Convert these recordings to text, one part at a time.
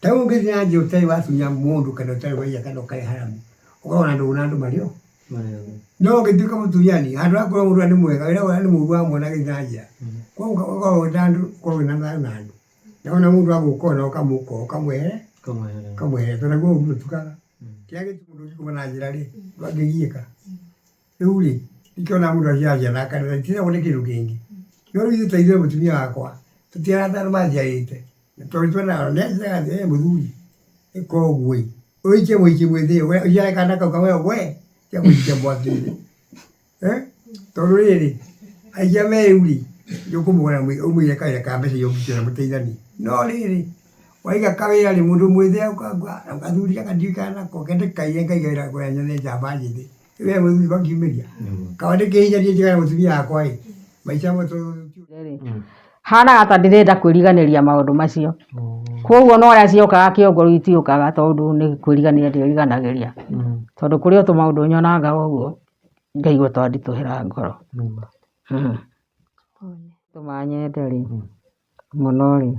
Ta rĩu ũngĩthiĩ na njĩra ũtarĩ watunya mũndũ kana ũtarĩ waiya kana ũkarĩ haramu, ũkoragwo na ndũgũ na andũ marĩ o. No ũngĩtuĩka mũtunyani, handũ ha kwĩrwo mũndũ ũrĩa nĩ mwega, wĩragwo ũrĩa nĩ mũru wamwona agĩthiĩ na njĩra. Koguo ũkoragwo wĩna andũ, ũkoragwo wĩna thayũ na andũ. Na wona mũndũ agũka ona ũkamũka ũkamwehere, ũkamweheria tondũ naguo ũru ndũtukaga. Kĩrĩa gĩtũmaga mũndũ ũngĩkoma na njĩra rĩ, ndwangĩgiĩka. Rĩu rĩ, nĩkĩo onaga mũndũ athiaga njĩra na kanitha, itiheagwo nĩ kĩndũ kĩngĩ. No rĩu ithuĩ ta ithuĩ mũtumia wakwa, tũtiarata andũ manjiarĩte, tondũ tuonaga nĩ anjĩraga atĩ we mũthuri, ĩka ũguo ĩ, ũikie mũikie mwĩthĩ ĩ, ũciare kana kau kamwe we, tiga kũikia mwaki-inĩ. Tondũ rĩrĩ, aikia me rĩu rĩ, nĩ ũkũmũgũra ũmũigĩre kawĩra ka mbeca iria ũngĩkĩona mũteithanie. No rĩrĩ, waiga kawĩra rĩ, mũndũ mwĩthĩ athuri aka ndiũĩ kana nako, kende kaiye ngaiga wĩra kũrĩa nyone njamba njĩthĩ. We mũthuri makiumĩria kaba ndĩkĩhinyanie njigane mũtumia wakwa ĩ maica Hanaga ta ndĩrenda kwĩriganĩria maũndũ macio. Koguo no ũrĩa ciokaga kĩongo rĩu itiũkaga tondũ nĩ kwĩriganĩria ndĩriganagĩria. Tondũ kũrĩ o tũmaũndũ nyonaga ũguo ngaigua twanditũhĩra ngoro. Tũma nyende rĩ, mũno rĩ,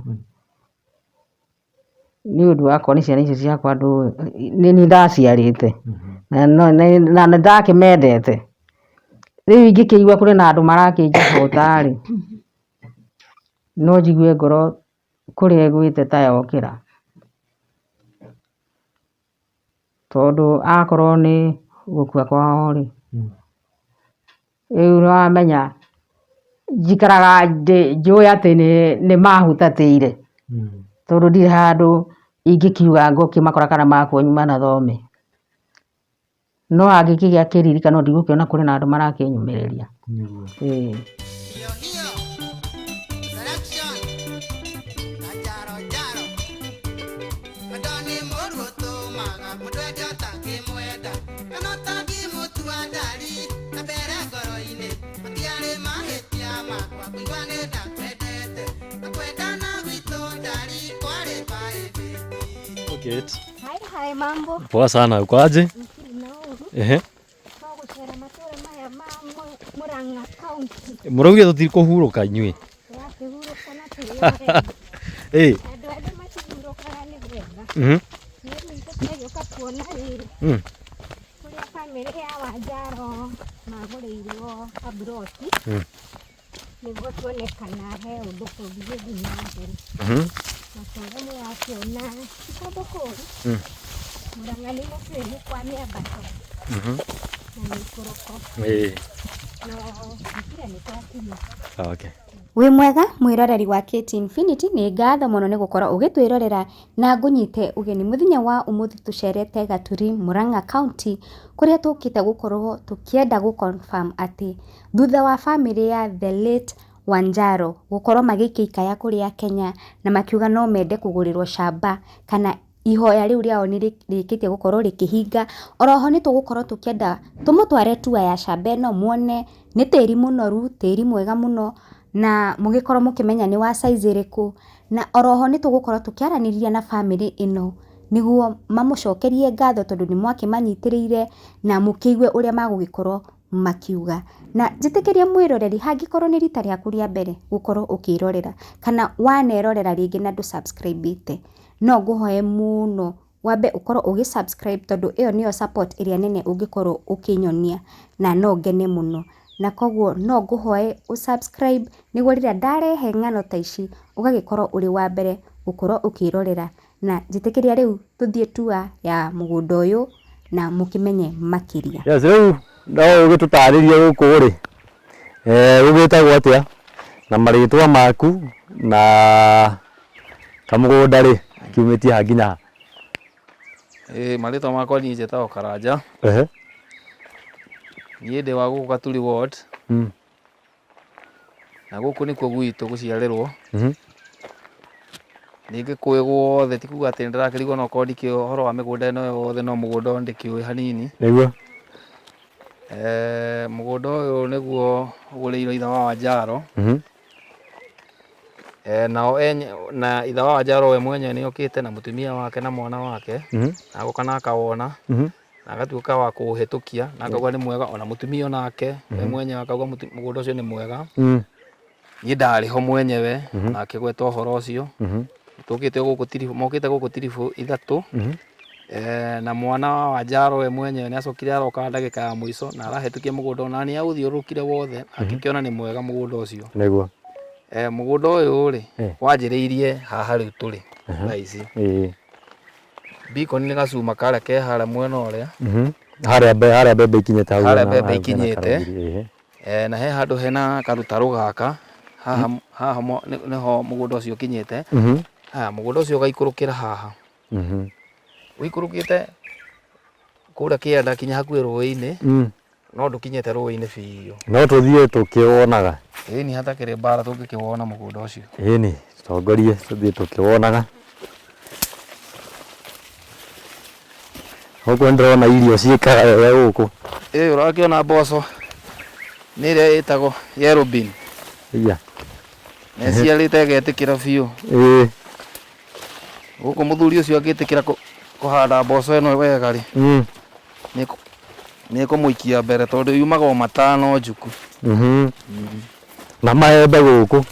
Nĩ ũndũ wa kuona ciana icio ciakwa nĩ niĩ ndaciarĩte, na nĩ ndakĩmendete. Rĩu ingĩkĩigua kũrĩ na andũ marakĩnjibũta rĩ, no njigue ngoro kũrĩa ĩgwĩte ta yokĩra. Tondũ akorwo nĩ gũkua kwao rĩ, rĩu nĩwamenya njikaraga njũĩ atĩ nĩ mahutatĩire, tondũ ndirĩ handũ ingĩkiuga ngũkĩmakora kana makua nyuma na thome. No hangĩkĩgĩa kĩririkano ndigũkĩona kũrĩ na andũ marakĩnyũmĩrĩria. Ĩĩ. Kate. Hi, hi, mambo. Poa sana, uko aje? Nzuri na uru. Ehe. No gũcera matũra maya ma Murang'a County. Mũraugire tũtikũhurũka inyuĩ. Tũrakĩhurũka na tũrĩ Ĩ. Andũ arĩa matihurũkaga nĩ gwetha. Nĩ rĩu tũgĩũka kuona rĩrĩ. Kũrĩa bamĩrĩ ya Wanjaro magũrĩirwo kaburoti. Nĩguo tuone kana he ũndũ kũngĩgĩthiĩ na mbere. Na ta ũrĩa mũrakĩona ti kũndũ kũũru. Mũrang'a nĩ mũkĩũĩ nĩ kwa mĩambato na mĩikũrũko. No gũtirĩ nĩ twakinya. Okay. Wĩ mwega mwĩroreri wa KT Infinity, nĩ ngatho mũno nĩ gũkorwo ũgĩtwĩrorera na ngũnyite ũgeni mũthenya wa ũmũthĩ tũcerete Gaturi Murang'a County kũrĩa tũkĩte gũkorwo tũkĩenda gũ confirm atĩ thutha wa bamĩrĩ ya the late Wanjaro gũkorwo magĩikia ikaya kũrĩ akenya na makiuga no mende kũgũrĩrwo camba kana ihoya rĩu rĩao nĩ rĩrĩkĩtie gũkorwo rĩkĩhinga. Oroho nĩ tũgũkorwo tũkĩenda tũmũtware tour ya camba ĩno muone nĩ tĩri mũnoru, tĩri mwega mũno, na mũgĩkorwo mũkĩmenya nĩ wa size ĩrĩkũ. Na oroho nĩ tũgũkorwo tũkĩaranĩria na bamĩrĩ ĩno nĩguo mamũcokerie ngatho tondũ nĩ mwakĩmanyitĩrĩire na mũkĩigue ũrĩa magũgĩkorwo makiuga. Na njĩtĩkĩria mwĩroreri hangĩkorwo nĩ rita rĩaku rĩa mbere gũkorwo ũkĩrorera kana wanerorera rĩngĩ na ndũ subscribe ĩte, no ngũhoe mũno wambe ũkorwo ũgĩ subscribe tondũ ĩyo nĩyo support ĩrĩa nene ũngĩkorwo ũkĩnyonia na no ngene mũno. Na koguo no ngũhoe ũ subscribe nĩguo rĩrĩa ndarehe ng'ano ta ici ũgagĩkorwo ũrĩ wa mbere gũkorwo ũkĩrorera. Na njĩtĩkĩria rĩu tũthiĩ tour ya mũgũnda ũyũ na mũkĩmenye makĩria. Yes, rĩu no ũgĩtũtarĩrie gũkũ rĩ, gũgĩtagwo atĩa na marĩtwa maku na kamũgũnda rĩ kiumĩtie ha nginya ha? Ĩĩ marĩtwa makwa niĩ njĩtagwo Karanja. Niĩ ndĩ wa gũkũ Gaturi ward. Na gũkũ nĩkuo gwitũ gũciarĩrwo. Nĩ ngĩkũĩ guothe ti kuga atĩ nĩndĩrakĩrigwo no korwo ndikĩũĩ ũhoro wa mĩgũnda ĩno yothe no mũgũnda ũyũ ndĩkĩũĩ hanini. Nĩguo. Mũgũnda ũyũ nĩguo ũgũrĩirwo ithe wa Wanjaro. Nao enye na ithe wa Wanjaro we mwenyewe nĩ okĩte na mũtumia wake na mwana wake na agoka na akawona na agatuĩka wa kũũhĩtũkia na akauga nĩ mwega ona mũtumia onake we mwenyewe akauga mũgũnda ũcio nĩ mwega. Niĩ ndarĩ ho mwenyewe na akĩgweta ũhoro ũcio. Tũkĩte gũkũ tiribũ, mokĩte gũkũ tiribũ ithatũ. Eh, na mwana wa Wanjaro we mwenyewe nĩ acokire aroka ndagĩka ya mũico na arahĩtũkia mũgũnda ona nĩ aũthiũrũrũkire wothe akĩkĩona nĩ mwega mũgũnda ũcio. Nĩguo. Eh, mũgũnda ũyũ rĩ Eh. wanjĩrĩirie haha rĩu tũrĩ thaa ici. Ĩĩ. Beacon nĩ gacuma karĩa ke harĩa mwena ũrĩa. Harĩa harĩa mbembe ikinyĩte hau. Harĩa na- mbembe hau hena ikinyĩte. karũgiri, ĩĩ. Eh, na he handũ hena karũtarũ gaka haha haha nĩho mũgũnda ũcio ũkinyĩte. Haya, mũgũnda ũcio ũgaikũrũkĩra haha. Ũikũrũkĩte kũrĩa kĩanda kinya hakuhĩ rũĩ-inĩ, no ndũkinyĩte rũĩ-inĩ biũ. No tũthiĩ tũkĩwonaga. Ĩni hatakĩrĩ mbara tũngĩkĩwona mũgũnda ũcio. Ĩni, tũtongorie tũthiĩ tũkĩwonaga. Gũkũ nĩndĩrona irio ciĩkaga wega gũkũ. Ĩ ũrakĩona mboco nĩ ĩrĩa ĩtagwo yellow bean. Iya. Na ĩciarĩte ĩgetĩkĩra biũ. Ĩĩ. Gũkũ mũthuri ũcio angĩtĩkĩra kũhanda mboco ĩno wega rĩ, nĩ ĩkũmũikia mbere tondũ yumaga o matano njuku. Na maembe gũkũ.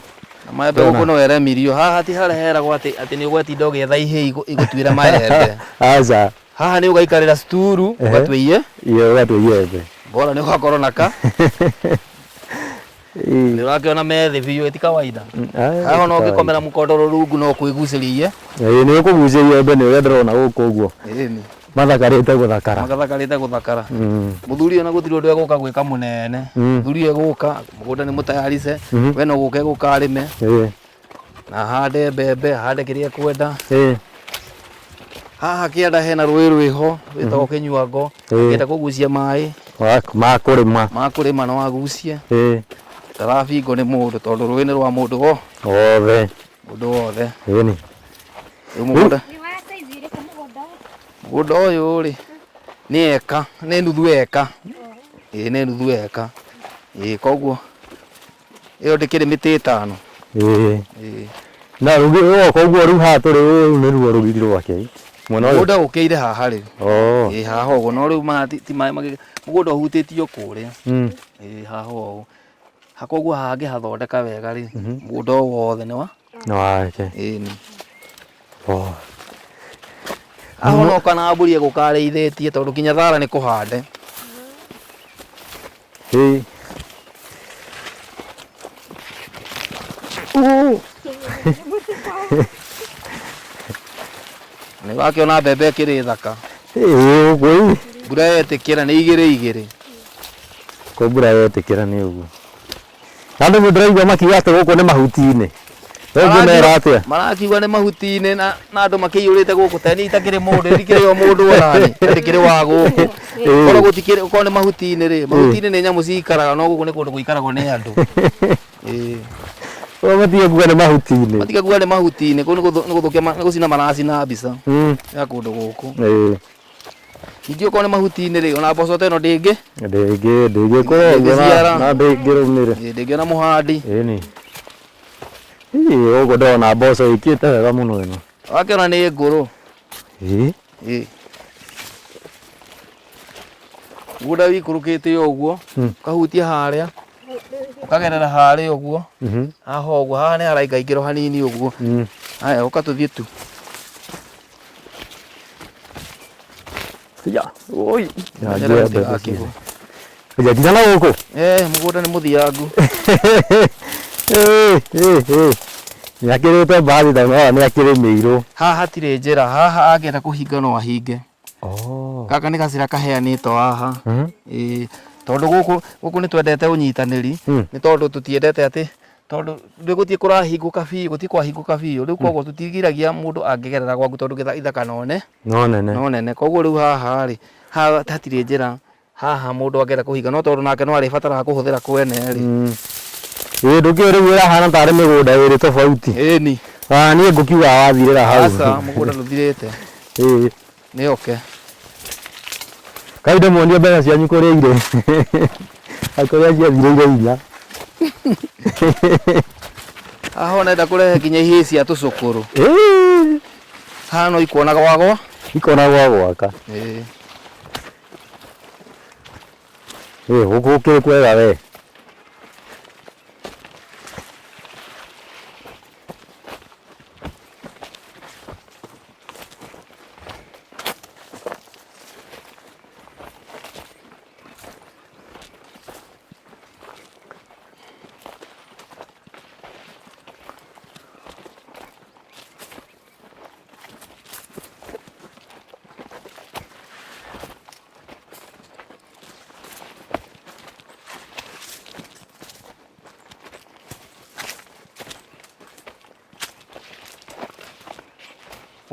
Na maembe gũkũ no eremirio. Haha ti harĩa heragwo atĩ atĩ nĩ ũgwetinda ũgĩetha ihĩĩ igũtuĩre maembe. Aca. Haha nĩ ũgaikarĩra sturu ũgatue iye. Iye ũgatue iembe. Bora nĩ ũgakorwo na ka. Nĩ ũrakĩona methĩ biũ ti kawaida. Haha ona ũngĩkomera mũkondoro rungu no kwĩgucĩria iye. Ĩĩ nĩ ũkũgucĩria iembe nĩ ũrĩa ndĩrona gũkũ ũguo. Ĩni. Mathakarĩte gũthakara. Mathakarĩte gũthakara. Mũthuri ona gũtirĩ ũndũ egũka gwĩka mũnene. Mũthuri egũka mũgũnda nĩ mũtayarice. We no gũka egũka arĩme. Na ahande mbembe, ahande kĩrĩa ekwenda. Haha kĩanda hena rũĩ rwĩho rwĩtagwo Kĩnyuango. Angĩenda kũgucia maĩ ma kũrĩma. Ma kũrĩma no agucie. Ndarabingwo nĩ mũndũ tondũ rũĩ nĩ rwa mũndũ wothe. Mũndũ wothe. Ĩni. Rĩu mũgũnda. Nĩ wa size ĩrĩkũ mũgũnda ũyũ? Mũgũnda ũyũ rĩ nĩ eka, nĩ nuthu eka. Ĩĩ nĩ nuthu eka. Ĩĩ koguo ĩyo ndĩkĩrĩ mĩtĩ ĩtano. Ĩĩ. Ĩĩ. Na rũgiri koguo rĩu haha tũrĩ rũu nĩruo rũgiri rwake. Mwena ũyũ. Mũgũnda ũkĩire haha rĩu. Oh. Ĩĩ haha ũguo no rĩu maya ti maĩ mũgũnda ũhutĩtio kũrĩa. Ĩĩ haha ũũ. Koguo haha angĩhathondeka wega rĩ, mũgũnda ũyũ wothe nĩ wa Nĩ wake. Ĩni. Oh. Haha ona oka na mbũri egũka arĩithĩtie tondũ kinya thara nĩ kũhande. Ĩĩ. Nĩ ũrakĩona mbembe ĩkĩrĩ thaka. Ĩĩ ũguo ĩ. Mbura yetĩkĩra nĩ igĩrĩ igĩrĩ. Ko mbura yetĩkĩra nĩ ũguo. Na andũ ndĩraigua makiuga atĩ gũkũ nĩ mahuti-inĩ. Rĩu ngĩmera atĩa? Marakiuga nĩ mahuti-inĩ na andũ makĩiyũrĩte gũkũ ta niĩ itakĩrĩ mũndũ, ndikĩrĩ o mũndũ ona niĩ, ndikĩrĩ wa gũkũ. Korwo gũtikĩrĩ, okorwo nĩ mahuti-inĩ rĩ, mahuti-inĩ nĩ nyamũ cikaraga no gũkũ nĩ kũndũ gũikaragwo nĩ andũ. Ĩĩ. Koguo matige kuga nĩ mahuti-inĩ. Matige kuga nĩ mahuti-inĩ, kũu nĩ gũthũkia nĩ gũcina maracina mbica ya kũndũ gũkũ. Ningĩ okorwo nĩ mahuti-inĩ rĩ, ona mboco ta ĩno ndĩngĩ. Ndĩngĩkũra ũguo na ndĩngĩrũmĩra. Ĩĩ, ndĩngĩona mũhandi. Ĩni. Ĩĩ, ũguo ndĩrona mboco ĩkĩte wega mũno ĩno. Wakĩona nĩ ngũrũ. Ĩĩ. Ĩĩ. Mũgũnda wĩikũrũkĩte ũguo, ũkahutia harĩa, ũkagerera harĩa ũguo, haha ũguo, haha nĩ haraingaingĩrwo hanini ũguo. Haya, ũka tũthiĩ tu. Ya, oi. Menyerera mũtigakĩgwe. Ya, nginya na gũkũ. Mũgũnda nĩ mũthiangu. Ĩĩ, ĩĩ, ĩĩ. Nĩ akĩrĩte mbathi tondũ haha nĩ akĩrĩmĩirwo. Haha hatirĩ njĩra, haha angĩenda kũhinga no ahinge. Oh. Gaka nĩ gacĩra kaheanĩtwo haha. Ĩĩ, tondũ gũkũ gũkũ nĩ twendete ũnyitanĩri, nĩ tondũ tũtiendete atĩ tondũ rĩu gũtirĩ kũrahingũka biũ, gũtirĩ kwahingũka biũ, rĩu koguo tũtigiragia mũndũ angĩgerera gwaku tondũ ithaka no nene. No nene. No nene. Koguo rĩu haha rĩ, haha hatirĩ njĩra, haha mũndũ angĩenda kũhinga no tondũ nake no arĩbataraga kũhũthĩra kwene rĩ. Ĩĩ ndũkĩũĩ rĩu ĩrahana tarĩ mĩgũnda ĩrĩ tofauti. Ĩni. Ah, niĩ ngũkiuga wathirĩra hau. Aca, mũgũnda ndũthirĩte. Ĩĩ. Nĩ oke. Kai ndĩmuonie mbeca cianyu kũrĩa irĩ. Kũrĩa ciathirĩire hinya. Haha ũrenda kũrehe nginya ihĩĩ cia tũcũkũrũ. Ĩĩ. Haha no ikuona gwagwa. Ikona gwa gwaka. Ĩĩ. Ĩĩ, gũkũ gũkĩrĩ kwega we.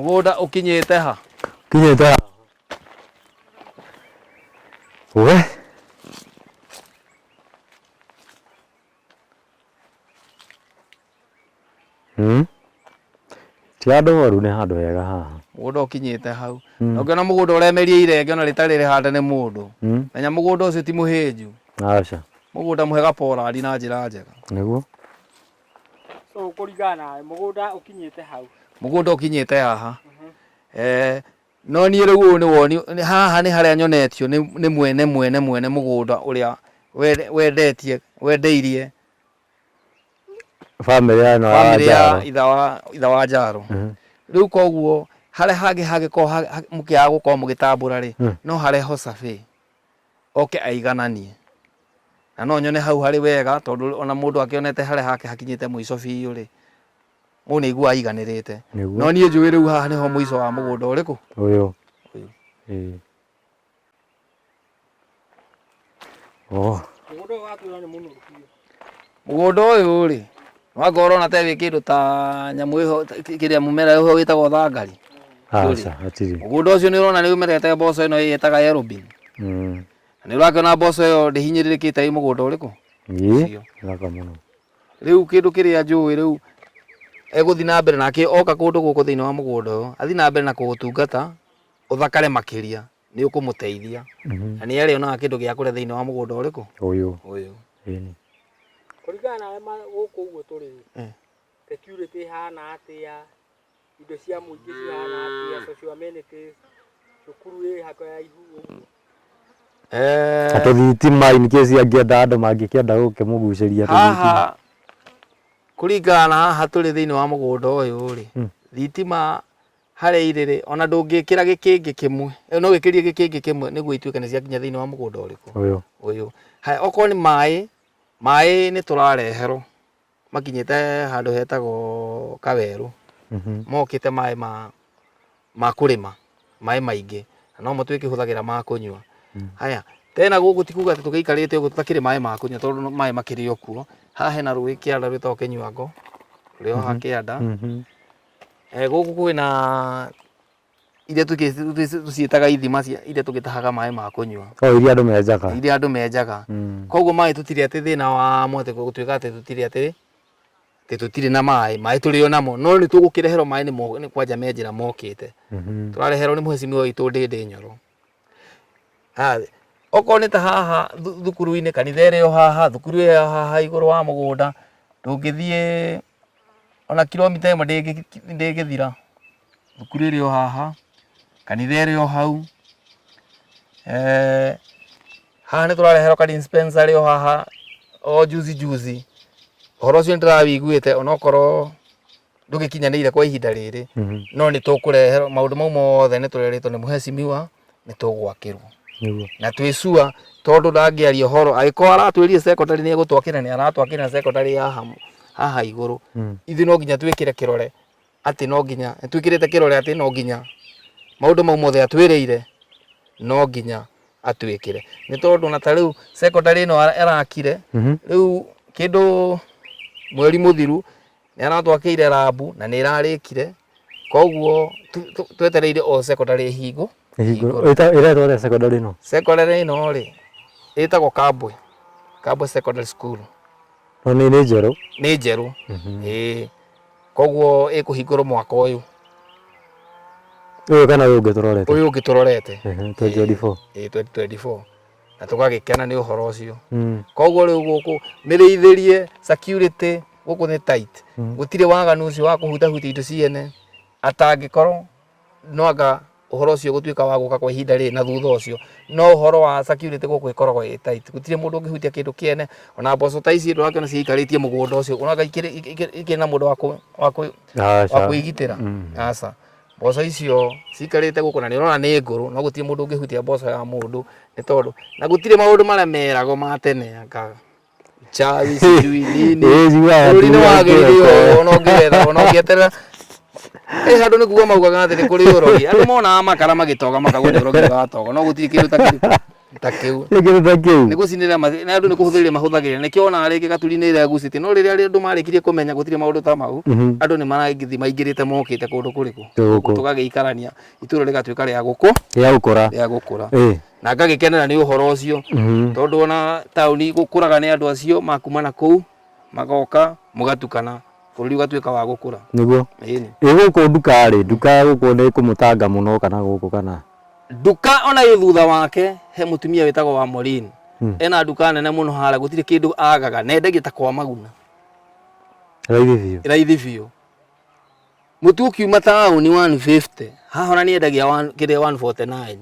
Mũgũnda ũkinyĩte ha? Kinyĩte haha. We. Ti handũ horu nĩ handũ hega haha. Mũgũnda ũkinyĩte hau. Na ũngĩona mũgũnda ũremerie irenge ona rĩtarĩ rĩhande nĩ mũndũ. Menya mũgũnda ũcio ti mũhĩnju. Aca. Mũgũnda mũhe gaporandi na njĩra njega. Nĩguo. So kũringana nawe mũgũnda ũkinyĩte hau. Mũgũnda ũkinyĩte haha. No niĩ rĩu ũyũ nĩ woni, haha nĩ harĩa nyonetio nĩ mwene mwene mwene mũgũnda ũrĩa wendetie wendeirie Bamĩrĩ ya ĩno ya bamĩrĩ ya Njaro. ithe wa Njaro. Rĩu koguo harĩa hangĩ hangĩkorwo mũkĩaga gũkorwo mũgĩtambũra rĩ, no hareho survey oke aigananie. Na no nyone hau harĩ wega tondũ ona mũndũ akĩonete harĩa hake hakinyĩte mũico biũ rĩ, mũndũ nĩ aiguaga aiganĩrĩte. Nĩguo. No niĩ njũĩ rĩu haha nĩho mũico wa mũgũnda ũrĩkũ? Ũyũ. Ũyũ. Ĩĩ. Oh. Mũgũnda ũyũ watwĩra nĩ mũnoru biũ. Mũgũnda ũyũ rĩ, wangorwo ũrona ta wĩ kĩndũ ta nyamũ ĩho kĩrĩa mũmera ũyũ wĩtagwo thangari. Aca, hatirĩ. Mũgũnda ũcio nĩ ũrona nĩ ũmerete mboco ĩno ĩtaga yellow bean. Na nĩ ũrakĩona mboco ĩyo ndĩhinyĩrĩrĩkĩte ĩ mũgũnda ũrĩkũ? Ĩĩ, Ũcio. thaka mũno. Rĩu kĩndũ kĩrĩa njũĩ rĩu egũthiĩ na mbere nake oka kũndũ gũkũ thĩinĩ wa mũgũnda ũyũ, athiĩ na mbere na kũũtungata ũthakare makĩria nĩ ũkũmũteithia. Na nĩ arĩonaga kĩndũ gĩa kũrĩa thĩinĩ wa mũgũnda ũrĩkũ? Ũyũ. Ũyũ. Ĩni. Kũringana nawe gũkũ ũguo tũrĩ, security ĩhana atĩa, indo cia mũingĩ cihana atĩa, social amenities, cukuru ĩ haraihu ũguo. Na tũthitima in case angĩenda andũ mangĩkĩenda gũkĩmũgucĩria tũthitima. Haha kũringana na haha tũrĩ thĩinĩ wa mũgũnda ũyũ rĩ, thitima harĩa irĩ rĩ, ona ndũngĩkĩra gĩkĩngĩ kĩmwe, no wĩkĩrie gĩkĩngĩ kĩmwe nĩguo ituĩke nĩ ciakinya thĩinĩ wa mũgũnda ũrĩkũ? Ũyũ. Ũyũ. Haya, okorwo nĩ maĩ, maĩ nĩ tũrareherwo makinyĩte handũ hetagwo Kawerũ. Mokĩte maĩ ma kũrĩma, maĩ maingĩ, na nomo twĩkĩhũthagĩra ma kũnyua. Haya, tena gũkũ ti kuga atĩ tũgĩikarĩte ũguo tũtakĩrĩ maĩ ma kũnyua tondũ maĩ makĩrĩ o kuo. Haha hena rũĩ kĩanda rwĩtagwo Kĩnyuango, rũrĩ o haha kĩanda. Gũkũ kwĩna iria tũciĩtaga ithima iria tũgĩtahaga maĩ ma kũnyua. O iria andũ menjaga. Iria andũ menjaga. Koguo maĩ tũtirĩ atĩ thĩna wamo atĩ gũtuĩka atĩ tũtirĩ atĩ atĩ tũtirĩ na maĩ, maĩ tũrĩ o namo, no nĩ tũgũkĩreherwo maĩ nĩ kwanja me njĩra mokĩte. Tũrareherwo nĩ mũhecimiwa witũ Ndĩndĩ Nyoro. Okorwo nĩ ta haha thukuru-inĩ, kanitha ĩrĩ o haha, thukuru ĩrĩ o haha igũrũ wa mũgũnda, ndũngĩthiĩ ona kilomita ĩmwe ndĩngĩthira. Thukuru ĩrĩ o haha, kanitha ĩrĩ o hau. Haha nĩ tũrareherwo ka dispensary o haha o juzi juzi. Ũhoro ũcio nĩ ndĩrawĩiguĩte onokorwo ndũgĩkinyanĩire kwa ihinda rĩrĩ, no nĩ tũkũreherwo maũndũ mau mothe nĩ tũrerĩtwo nĩ mũhecimiwa nĩ tũgwakĩrwo. Na twĩ sure tondũ ndangĩaria ũhoro angĩkorwo aratwĩrire secondary nĩ egũtwakĩra nĩ aratwakĩra secondary haha igũrũ. Ithuĩ no nginya twĩkĩre kĩrore atĩ no nginya, twĩkĩrĩte kĩrore atĩ no nginya maũndũ mau mothe atwĩrĩire no nginya atwĩkĩre. Nĩ tondũ ona ta rĩu secondary ĩno arakire, rĩu kĩndũ mweri mũthiru nĩ aratwakĩire rabu na nĩ ĩrarĩkire, koguo twetereire o secondary ĩhingwo. Ĩhingũrwo. Ĩretwo atĩa secondary ĩno? Secondary ĩno rĩ, ĩtagwo Kambwe, Kambwe Secondary School. No nĩ njerũ? Nĩ njerũ, ĩĩ. Koguo ĩkũhingũrwo mwaka ũyũ. Ũyũ kana ũyũ ũngĩ tũrorete? Ũyũ ũngĩ tũrorete. 2024. Ĩĩ 2024. Na tũgagĩkena nĩ ũhoro ũcio. Koguo rĩu gũkũ mĩrĩithĩrie security gũkũ nĩ tight. Gũtirĩ waganu ũcio wa kũhutahutia indo ciene atangĩkorwo no anga ũhoro ũcio gũtuĩka wa gũka kwa ihinda rĩrĩ na thutha ũcio. No ũhoro wa security gũkũ ĩkoragwo ĩ tight. Gũtirĩ mũndũ ũngĩhutia kĩndũ kĩene ona mboco ta ici ndũrakĩona ciikarĩtie mũgũnda ũcio ũrona ikĩrĩ na mũndũ wa kwĩgitĩra. Aca. Mboco icio ciikarĩte gũkũ na nĩ ũrona nĩ ngũrũ no gũtirĩ mũndũ ũngĩhutia mboco ya mũndũ nĩ tondũ na gũtirĩ maũndũ marĩa meragwo ma tene anga chawi sijui nini. Bũrũri nĩ wagĩrĩire ũũ ona ũngĩwetha ona ũngĩeterera handũ nĩ kuga maugaga atĩ nĩ kũrĩ ũrogi. Andũ monaga makara magĩtoga makauga nĩ ũrogi ũratoga no gũtirĩ kĩndũ ta kĩu. Ta kĩu. Nĩ kĩndũ ta kĩu. Nĩ gũcinĩrĩra na andũ nĩ kũhũthĩrĩria mahũthagĩrĩra nĩkĩo onaga rĩngĩ Gaturi nĩ ĩregucĩtie no rĩrĩa andũ marĩkirie kũmenya gũtirĩ maũndũ ta mau andũ nĩ maragĩthiĩ maingĩrĩte mokĩte kũndũ kũrĩkũ Gũkũ. tũgagĩikarania itũra rĩgatuĩka rĩa gũkũ Rĩa gũkũra. Rĩa gũkũra. Ĩ. Na ngagĩkenera nĩ ũhoro ũcio tondũ ona taũni gũkũraga nĩ andũ acio makuma na kũu magoka mũgatukana bũrũri ũgatuĩka wa gũkũra. Nĩguo. Ĩni. Ĩ gũkũ nduka rĩ, nduka gũkũ nĩ kũmũtanga mũno kana gũkũ kana? Nduka ona ĩ thutha wake he mũtumia wĩtagwo wa Maureen. Ena nduka nene mũno harĩa gũtirĩ kĩndũ agaga na endagia ta kwa Maguna. Raithi biũ. Raithi biũ. Mũtu ũkiuma taũni 150 haha ona nĩendagia kĩrĩa 149.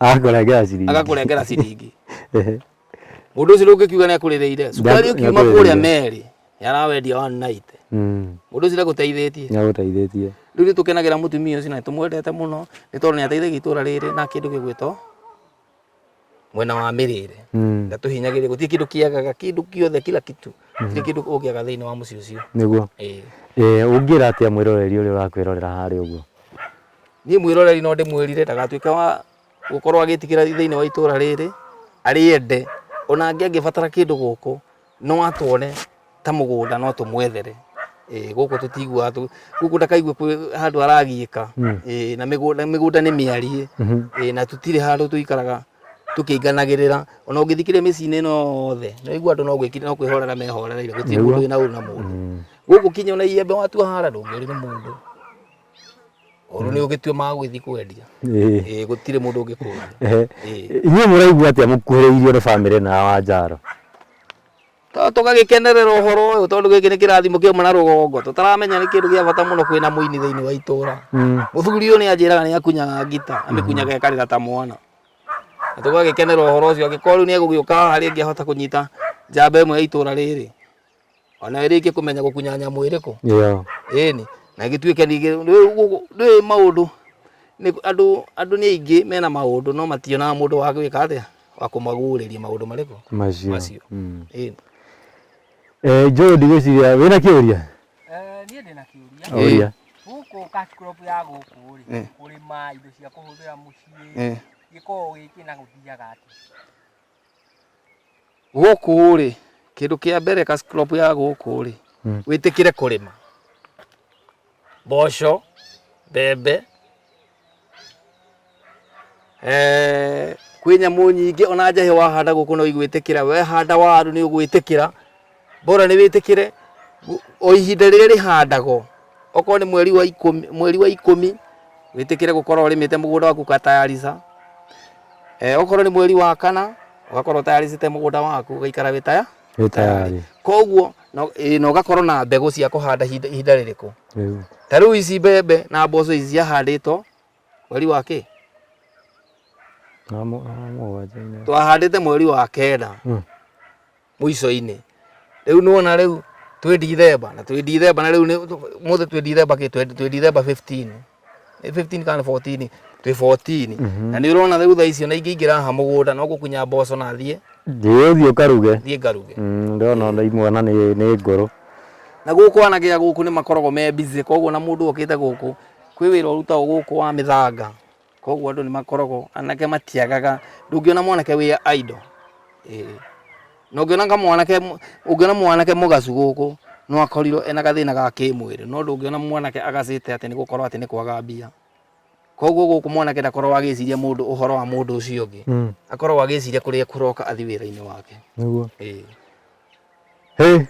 Agakũrengera ciringi. Agakũrengera ciringi. Mũndũ ũcio ndũngĩkiuga nĩ akũrĩrĩire. Cukari ũkiuma kũrĩa Meri nĩ arawendia 190. Mũndũ ũcio ndagũteithĩtie. Nĩ agũteithĩtie. Rĩu nĩ tũkenagĩra mũtumia ũcio na nĩ tũmwendete mũno nĩ tondũ nĩ ateithagia itũra rĩrĩ na kĩndũ gĩgwĩtwo mwena wa mĩrĩre. Ndatũhinyagĩrĩria, gũtirĩ kĩndũ kĩagaga, kĩndũ kĩothe kila kitu. Gũtirĩ kĩndũ ũngĩaga thĩinĩ wa mũciĩ ũcio. Nĩguo. Ĩĩ. Ĩĩ ũngĩra atĩa mwĩroreri ũrĩa ũrakwĩrorera harĩa ũguo? Niĩ mwĩroreri no ndĩmwĩrire ndagatuĩke wa gũkorwo agĩtigĩra thĩinĩ wa itũra rĩrĩ, arĩende, ona angĩ angĩbatara kĩndũ gũkũ, no atwone ta mũgũnda no tũmwethere. Ĩĩ gũkũ tũtiguaga gũkũ ndakaigue kwĩ handũ aragiĩka. Ĩĩ na mĩgũnda mĩgũnda nĩ mĩariĩ. Ĩĩ na tũtirĩ handũ tũikaraga tũkĩinganagĩrĩra. Ona ũngĩthikĩrĩria mĩciĩ-inĩ ĩno yothe, nĩ ũraigua andũ no no kwĩhorera mehorereire, gũtirĩ mũndũ wĩna ũru na mũndũ. Gũkũ kinya ona iembe watua haara ndũngĩũrio nĩ mũndũ. Ũru nĩ ũgĩtue magũgĩthiĩ kwendia. Ĩĩ. Ĩĩ gũtirĩ mũndũ ũngĩkũria. Ĩĩ. Inyuĩ mũraigua atĩa mũkuhĩrĩirio nĩ bamĩrĩ ĩno ya Wanjaro? To tũgagĩkenerera ũhoro ũyũ tondũ gĩkĩ nĩ kĩrathimo kĩauma na rũgongo tũtaramenya nĩ kĩndũ gĩa bata mũno kwĩna mũini thĩinĩ wa itũra. Mũthuri ũyũ nĩ anjĩraga nĩ akunyaga ngita, amĩkunyaga ĩkarĩra ta mwana. Na tũgagĩkenera ũhoro ũcio angĩkorwo rĩu nĩ egũgĩũka haha rĩngĩ ahota kũnyita njamba ĩmwe ya itũra rĩrĩ. Ona ĩrĩkie kũmenya gũkunya nyamũ ĩrĩkũ. Ĩyo. Ĩni, na ĩgĩtuĩke ningĩ ndũĩ maũndũ nĩ andũ andũ nĩ aingĩ mena maũndũ no mationaga mũndũ wa gwĩka atĩa wa kũmaguũrĩria maũndũ marĩkũ? Macio. Macio. Ĩni. Eh, Joe ndigwĩciria wĩna kĩũria? Eh, niĩ ndĩna kĩũria. Ũria. Gũkũ cash crop ya gũkũ rĩ, kũrĩma indo cia kũhũthĩra mũciĩ, gĩkoragwo gĩkĩ na gũthiaga atĩa? Gũkũ rĩ, kĩndũ kĩa mbere cash crop ya gũkũ rĩ, wĩtĩkĩre kũrĩma mboco, mbembe, eh, kwĩ nyamũ nyingĩ ona njahĩ wahanda gũkũ no igwĩtĩkĩra, wehanda waru nĩ ũgwĩtĩkĩra, bora nĩ wĩtĩkĩre o ihinda rĩrĩa rĩhandagwo, okorwo nĩ mweri wa ikũmi, mweri wa ikũmi wĩtĩkĩre gũkorwo ũrĩmĩte mũgũnda waku ũgatayarica, eh, okorwo nĩ mweri wa kana ũgakorwo ũtayaricĩte mũgũnda waku ũgaikara wĩ taya Wĩ tayari. Koguo na ũgakorwo na mbegũ cia kũhanda ihinda rĩrĩkũ. Rĩu. Ta rĩu ici mbembe na mboco ici ciahandĩtwo mweri wa kĩ? Wa mũgwanja-inĩ. Twahandĩte mweri wa kenda mũico-inĩ. Rĩu nĩwona rĩu twĩ Dithemba na twĩ Dithemba na rĩu ũmũthĩ twĩ Dithemba kĩ? Twĩ Dithemba 15. Nĩ 15 kana 14? Twĩ 14. Na nĩ ũrona rĩu thaa ici ona ingĩingĩra haha mũgũnda no gũkunya mboco na thiĩ. Thiĩ ũthiĩ ũkaruge. Thiĩ ngaruge. Ndĩrona ona imwe ona nĩ ngũrũ. Na gũkũ anake a gũkũ nĩ makoragwo me busy koguo ona mũndũ okĩte gũkũ kwĩ wĩra ũrutagwo gũkũ wa mĩthanga. Koguo andũ nĩ makoragwo anake matiagaga, ndũngĩona mwanake wĩ idle. Ĩĩ. Na ũngĩona kamwanake, ũngĩona mwanake mũgacu gũkũ no akorirwo ena gathĩna ga kĩmwĩrĩ, no ndũngĩona mwanake agacĩte atĩ nĩ gũkorwo atĩ nĩ kwaga mbia. Koguo gũkũ mwanake ndakoragwo agĩciria mũndũ ũhoro wa mũndũ ũcio ũngĩ, akoragwo agĩciria kũrĩa ekũroka athiĩ wĩra-inĩ wake. Nĩguo. Ĩĩ. Hĩ,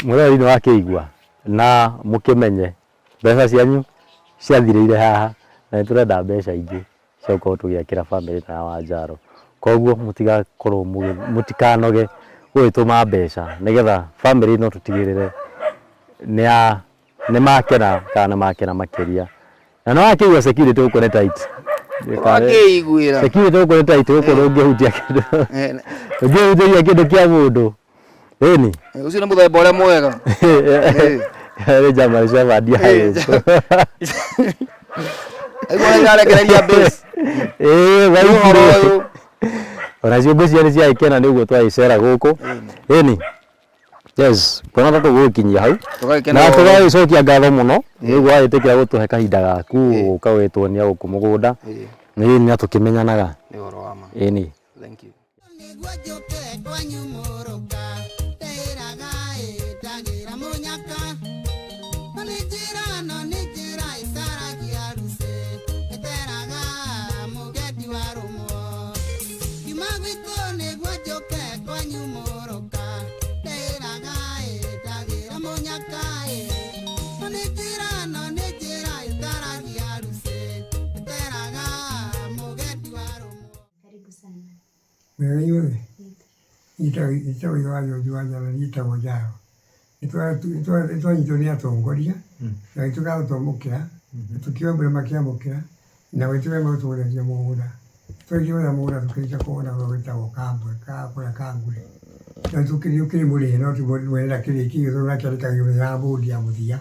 mũrori nĩ wakĩigua na mũkĩmenye mbeca cianyu ciathirĩire haha na nĩ tũrenda mbeca ingĩ cia gũkorwo tũgĩakĩra bamĩrĩ ĩno ya Wanjaro. Koguo mũtigakorwo mũtikanoge gũgĩtũma mbeca nĩgetha bamĩrĩ ĩno tũtigĩrĩre nĩ makena kana nĩ makena makĩria. Na nĩ wakĩigua security gũkũ nĩ tight. Wakĩiguĩra. Security gũkũ nĩ tight, gũkũ ndũngĩhutia kĩndũ. Ndũngĩhutĩria kĩndũ kĩa mũndũ. Ĩni. Ũcio nĩ mũthemba ũrĩa mwega. Nĩ German Shepherd ya gũkũ. Aigua irarekereria base. Ĩĩ Nĩ ũhoro ũyũ. Onacio ngwĩciria nĩ ciagĩkena nĩ ũguo twagĩcera gũkũ. Ĩni. Yes, kuona ta tũgũgĩkinyia hau. Tũgagĩkena Na ũhoro. tũgagĩcokia ngatho mũno nĩ ũguo wagĩtĩkĩra gũtũhe kahinda gaku ũka ũgĩtuonia gũkũ mũgũnda. Ĩĩ. Ĩni na tũkĩmenyanaga. Nĩ ũhoro wa ma. Ĩni. Thank you. Nĩguo njũke kwanyu mũrũka ndĩraga ĩtagĩra mũnyaka no nĩ njĩra no nĩ njĩra ĩcaragia rucĩ ĩteraga mũgendi wa rũmwo kiuma gwitũ nĩguo njũke kwanyu mũrũka ndĩraga ĩtagĩra mũnyaka no nĩ njĩra no nĩ njĩra ĩcaragia rucĩ ĩteraga mũgendi wa rũmwo. Karibu sana. Wega inyuothe njĩtagwo ithe wa George Wanjala njĩtagwo Njaro. Nĩtwanyitwo nĩ atongoria na gĩtuĩka a gũtwamũkĩra na tũkiuga mbere makĩamũkĩra na gĩtuĩka nĩ magũtũgũrĩria mũgũnda. Twarĩkia gwetha mũgũnda tũkĩrĩkia kũwona ũrĩa wĩtagwo Kambwe kũrĩa Kangure. Na ũkĩrĩ mũrĩhe no ti mwene ndakĩrĩkĩirio tondũ nake arĩkagio mĩthenya ya mbũndi ya mũthia.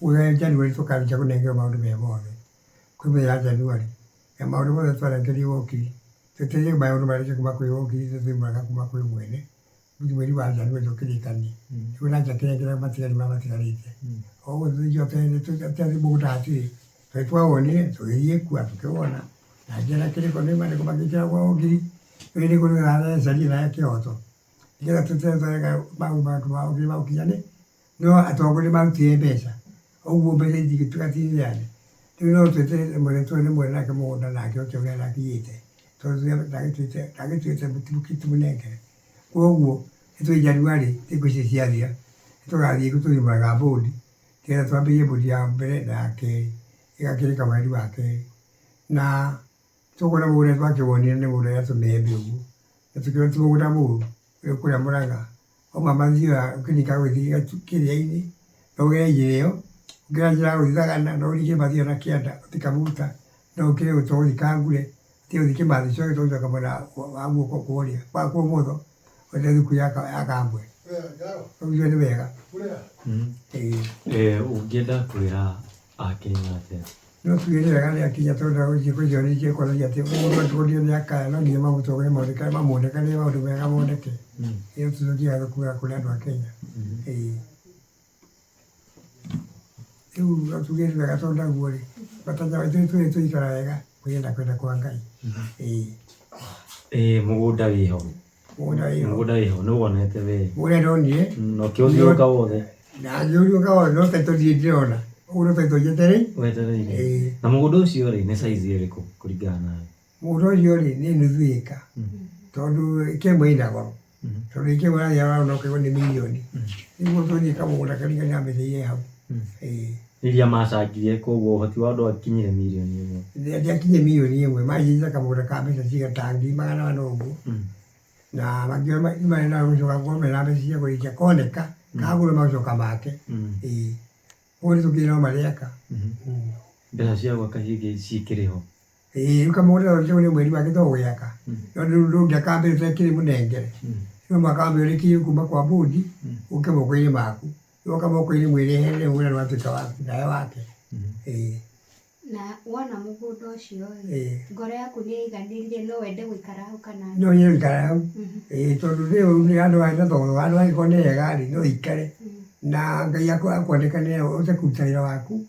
Ũguo January tũkarĩkia kũnengerwo maũndũ me mothe. Kwĩ mĩthenya ya January na maũndũ mothe twarengerio wokiri twetereire maũndũ marĩkie kuma kwĩ wokiri tũthiĩ kuma kwĩ mwene mweri wa January tũkĩrĩkanie. Rĩu nake akĩnengera matigari marĩa matigarĩte. Ũguo tũthiĩ mũgũnda hatirĩ tondũ twawonire tũgĩthiĩ kuo tũkĩwona na ngĩona kĩrĩko nĩ marĩkũ magĩkĩra kwa wokiri rĩu nĩguo nĩgetha na kĩhoto nĩgetha tũtware maũndũ ma wokiri magũkinyane no atongoria marutire mbeca ũguo mbeca itingĩtuĩka ti neane. Rĩu no tweterere mwene tũrĩ nĩ mwene nake mũgũnda nake oke ũrĩa akinyĩte tondũ ndagĩtuĩte tũmũnengere. Koguo nĩtũĩ January thikũ ici ciathira nĩtũgathiĩ tũthiĩ mwena mbũndi nĩgetha twambĩrĩrie mbũndi ya mbere na ya kerĩ ĩgakĩrĩka mweri wa kerĩ. Na tũkuona mũgũnda twakĩwonire nĩ mũgũnda wĩna tũmĩembe ũguo na tũkĩona ti mũgũnda mũru wĩ kũrĩa Mũrang'a. Wauma Mathioya ũkĩringa gũthiĩ kĩrĩa-inĩ no ũgere njĩra ĩyo ũkĩra njĩra ya gũthiĩ Thagana no ũringe Mathioya na kĩanda ũthiĩ Kamuta no ũkĩre gũthiĩ Kangure ũtige gũthiĩ Kĩmathi ũcoke ũcoke mwena wa guoko kwa ũrĩo kwa ũmotho ũrĩa thukuru ya Kambwe. Ũguo nĩ wega. Ĩĩ. Ũngĩenda kwĩra Akenya atĩa? No tuge nĩ wega nĩ akinya tondũ gũcio nĩ kuonania atĩ mũndũ angĩkorwo nĩ akaya no nginya mamũtongorie mamuonekanĩre maũndũ mega moneke. Ĩyo tũcokie ngatho kuma kũrĩ andũ a Kenya. Ĩĩ. Rĩu no tuge nĩ wega tondũ naguo rĩ matanya maitũ nĩ tũikara wega kũringana na kwenda kwa Ngai. Ĩĩ. Mũgũnda wĩho. Mũgũnda wĩho. Mũgũnda wĩho nĩ wonete we. Mũgũnda ndonire. Na ũkĩũthiũrũrũka wothe. Na ngĩũthiũrũrũka wothe no title ndirĩ ndĩrona. Ũguo no title njetereire. Wetereire. Ĩĩ. Na mũgũnda ũcio rĩ nĩ size ĩrĩkũ kũringana nawe? Mũgũnda ũcio rĩ nĩ nuthu ĩka tondũ ĩka ĩmwe ĩna goro. Tondũ ĩka ĩmwe ũrathiĩ ũrona ũkaigua nĩ mirioni. Nĩguo tũthiĩ kamũgũnda karingane na mbeca iria i hau. Ĩĩ. Iria macangire koguo ũhoti wa andũ wakinyire mirioni ĩmwe. Ndiakinyire mirioni ĩmwe manjĩrire kamũgũnda ka mbeca cigana ta ngiri magana mana ũguo. Na makiuga marenda gũcoka gũkorwo mena mbeca cia kũrĩkia koneka kagũrwo magũcoka make. Ĩĩ. Koguo nĩ tũkĩrĩ no marĩaka. Mbeca cia gwaka hihi cikĩrĩ ho? Ĩĩ rĩu kamũgũnda kau nĩ mweri wake to gũgĩaka. No ndũngĩaka mbere ũtakĩrĩ mũnengere. No mũhaka wambe ũrĩkie kuma kwa mbũndi ũke moko-inĩ maku. Woka moko-inĩ mwĩrehere mũgũnda nĩ watuĩka waku nawe wake. Ĩĩ. Na wona mũgũnda ũcio rĩ, ngoro yaku nĩ ĩiganĩrire no wende gũikara hau kana? No nyende gũikara hau. Ĩĩ tondũ rĩu nĩ handũ hena tondũ handũ hangĩkorwo nĩ hega rĩ no ũikare na Ngai akwanĩkanĩre ũhote kũruta wĩra waku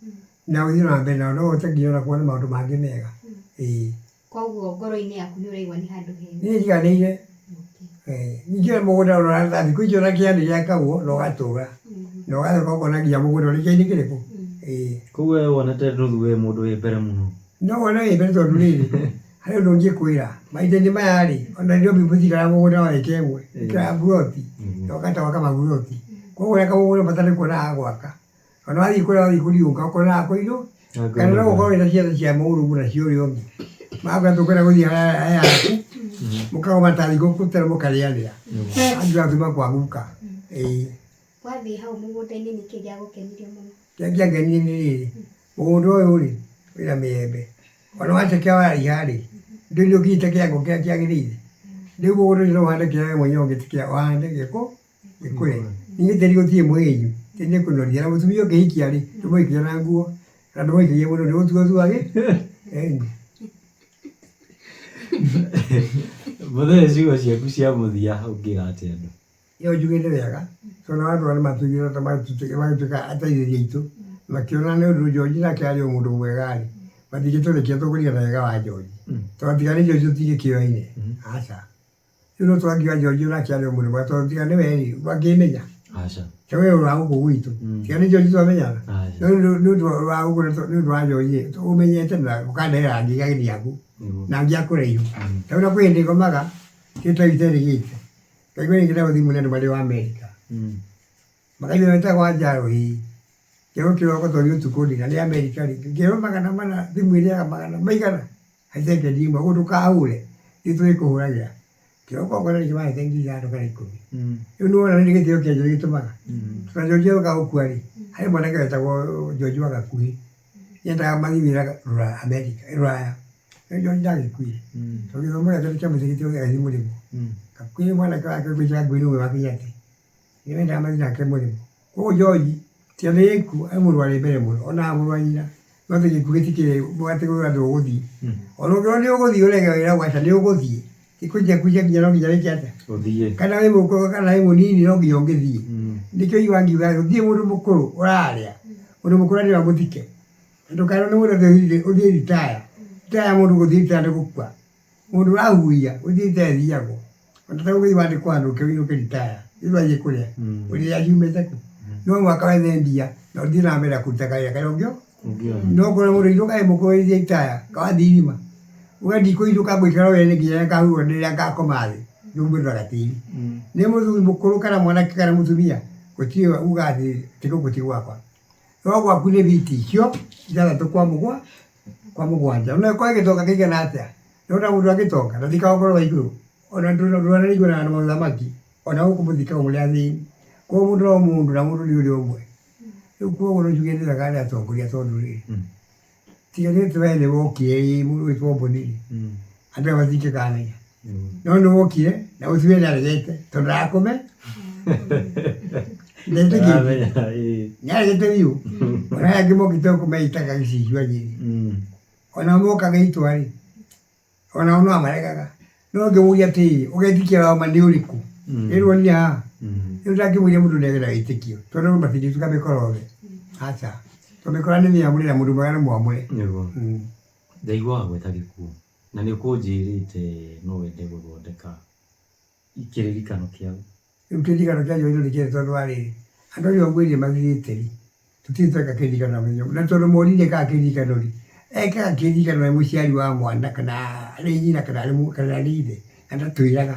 na ũthiĩ na mbere na no ũhote nginya ona kuona maũndũ mangĩ mega. Ĩĩ. Koguo ngoro-inĩ yaku nĩ ũraigua nĩ handũ hega? Niĩ njiganĩire. Ningĩ mũgũnda ona thikũ ici ona kĩanda gĩakagwo na ũgatũra na ũgacoka ũkona nginya mũgũnda ũrĩ kĩainĩ kĩrĩkũ. Ĩĩ. Koguo we wonete nuthu wĩ mũndũ wĩ mbere mũno? No wone wĩ mbere tondũ rĩrĩ harĩ ũndũ ingĩkwĩra mahinda-inĩ maya rĩ ona Nairobi mũtikaraga mũgũnda wa ĩka ĩmwe ĩkĩraga mburoti na ũkata gwaka maburoti. Koguo ũrĩa kamũgũnda bata nĩ kuona ha gwaka. Ona wathiĩ kũrĩa wathiĩ kũriũnga ũkona ha kũinũ kana no ũkorwo wĩna ciana cia mũrũguo na cia ũrĩa ũngĩ. Magakwĩra tũkwenda gũthiĩ harĩa haku mũkagoma ta thikũ tene mũkarĩanĩra. Anjũ atuma kwa guka. Ĩĩ. Wathiĩ hau mũgũnda-inĩ nĩkĩ gĩagũkenirie mũno? Kĩrĩa kĩangenirie nĩ rĩrĩ mũgũnda ũyũ rĩ wĩna mĩembe. Ona wacokia waraiha rĩ ndũĩ nĩ ũkinyĩte kĩwango kĩrĩa kĩagĩrĩire. Rĩu mũgũnda ũcio no ũhande kĩrĩa we mwenyewe ũngĩtĩkĩra ũhande gĩkũre. Ningĩ tĩri gũtirĩ mũhĩnju, tĩri nĩ kũnoria na mũtumia ũngĩhikia rĩ ndũmũhikagia na nguo na ndũmũhikagia mũno nĩ gũtua ũtuage. Ĩni. Mũthee ciugo ciaku cia mũthia ũngĩra atĩa andũ? Ĩyo njuge nĩ wega tondũ andũ aya nĩ matuire magĩtuĩka ateithĩrĩria aitũ makĩona nĩ ũndũ George nake arĩ o mũndũ mwega rĩ matingĩtũrekia tũkũringana na wega wa George tondũ tiga nĩ George tũtingĩkĩoyaine. Aca. Rĩu no twangiuga Njonji onake arĩ o mũrĩmo tondũ tiga nĩwe rĩ, ndwangĩmenya. Aca. Ta we wa gũkũ gwitũ. Tiga nĩ Njonji twamenyana. Aca. No nĩ ũndũ wa gũkũ nĩ ũndũ wa Njonji ũmenyete na ũkandehera angĩ ageni aku na angĩ a kũraihu. Ta rĩu na kwĩ hĩndĩ ngomaga kĩndũ ta iterĩgĩte. Ngaigua rĩngĩ na thimũ nĩ andũ marĩ o Amerika. Makaigua wetagwo Wanjaro ĩĩ. Ngĩrwo kĩroko tondũ nĩ ũtukũ ndĩ na nĩ Amerika rĩ, ngĩrwo 400 thimũ ĩrĩaga magana maigana he sekendi ĩmwe ũguo ndũkahũre ithuĩ tũrĩkũhũragĩra. Kĩroko ngona rĩngĩ mahete 5000 kana 10. Rĩu nĩwona nĩ gĩtĩo kĩa Njohi gĩtũmaga. Tondũ Njohi oka gũkua rĩ, harĩ mwanake wetagwo Njohi wa Gakuhĩ, nĩendaga mathiĩ wĩra Rũraya Amerika Rũraya. Rĩu Njohi ndagĩkuire tondũ gĩthomo gĩake nĩkĩamũteithĩtie agĩthiĩ mũrĩmo. Gakuhĩ mwanake wake ũgwĩta Gakuhĩ nĩwe wakĩnyatĩ. Nĩmendaga mathiĩ nake mũrĩmo. Koguo George ti atĩ gĩkuũ arĩ mũndũ warĩ mbere mũno ona mũrũ wa nyina no atĩ gĩkuũ gĩtikĩrĩ atĩ ũrĩa ndũgũthiĩ. Ona ũngĩrwo nĩ ũgũthiĩ ũrege wĩra aca nĩ ũgũthiĩ. Ti kũnjia kũnjia nginya no nginya wĩke atĩa? Ũthiĩ. Kana wĩ mũkũrũ kana wĩ mũnini no nginya ũngĩthiĩ. Nĩkĩo ũiguaga ngiuga gũtirĩ mũndũ mũkũrũ ũrarĩa. Mũndũ mũkũrũ arĩaga mũthike. Ndũkarĩo nĩ mũndũ atĩ ũthiĩ ritaya. Ritaya mũndũ gũthiĩ ritaya nĩ gũkua. Mũndũ ũrahuhia gũthiĩ ĩthiagwo ona ta ũgĩthiĩ wandĩkwo handũ ũkĩũinũke ritaya rĩu athiĩ kũrĩa ũrĩa yumĩte kũ no mũhaka wethe mbia na ũthiĩ na mbere na kũruta kawĩra karĩa ũngĩ no ũkore mũndũ ainũka e mũkũrũ ũgĩthiĩ ritaya wathiĩ irima uge ndikũinũka ngũikara o wene nginya rĩrĩa ngahurwo rĩrĩa ngakoma thĩ nĩngwĩrora tĩri nĩ mũthuri mũkũrũ kana mwanake kana mũtumia gũtirĩ uga atĩ ti gũkũ ti gwakwa no gwaku nĩ biti icio ithathatũ kwa mũgwa kwa mũgwanja ona ĩkorwo gĩtonga kĩigana atĩa nĩwona mũndũ agĩtonga na thikaga ũkorwo wa igũrũ ona ndũranarigwo na mũthamaki ona gũkũ mũthikagwo mũrĩ athĩni koguo mũndũ no mũndũ na mũndũ nĩ ũrĩa ũmwe rĩu koguo no njuge nĩ wega nĩ atongoria tondũ rĩrĩ tiga nĩ we nĩ wokire ĩ mũndũ wĩtwo Mboni rĩ andũ aya matingĩkamenya no nĩ wokire na ũcio we nĩaregete tondũ ndakũme ndetĩkĩtie Aramenya, ĩĩ. nĩaregete biũ ona aya angĩ mokĩte gũkũ meitaga gĩcicio nyĩrĩ ona moka gĩitwa rĩ ona no amaregaga no ngĩmũria atĩrĩrĩ ũgetĩkia wama nĩ ũrĩkũ ĩrwo nĩ haha rĩu ndangĩmũria mũndũ nĩagĩe na wĩtĩkio tondũ matingĩtuĩka mĩkora othe aca tondũ mĩkora nĩ mĩamũre na mũndũ mwega nĩ mwamũre Nĩguo. Ndaigua wagweta gĩkuũ na nĩ ũkũnjĩrĩte no wende gũthondeka kĩririkano kĩao. Rĩu kĩririkano kĩa Njohi nĩ kĩrĩ tondũ wa rĩrĩ andũ acio ngwĩrire mathirĩte rĩ tũtirĩ tweka kĩririkano na mũthenya ũmwe. Na tondũ moririe ekaga kĩririkano rĩ ekaga kĩririkano arĩ mũciari wa mwana kana arĩ nyina kana arĩ kana arĩ ithe na ndatwĩraga.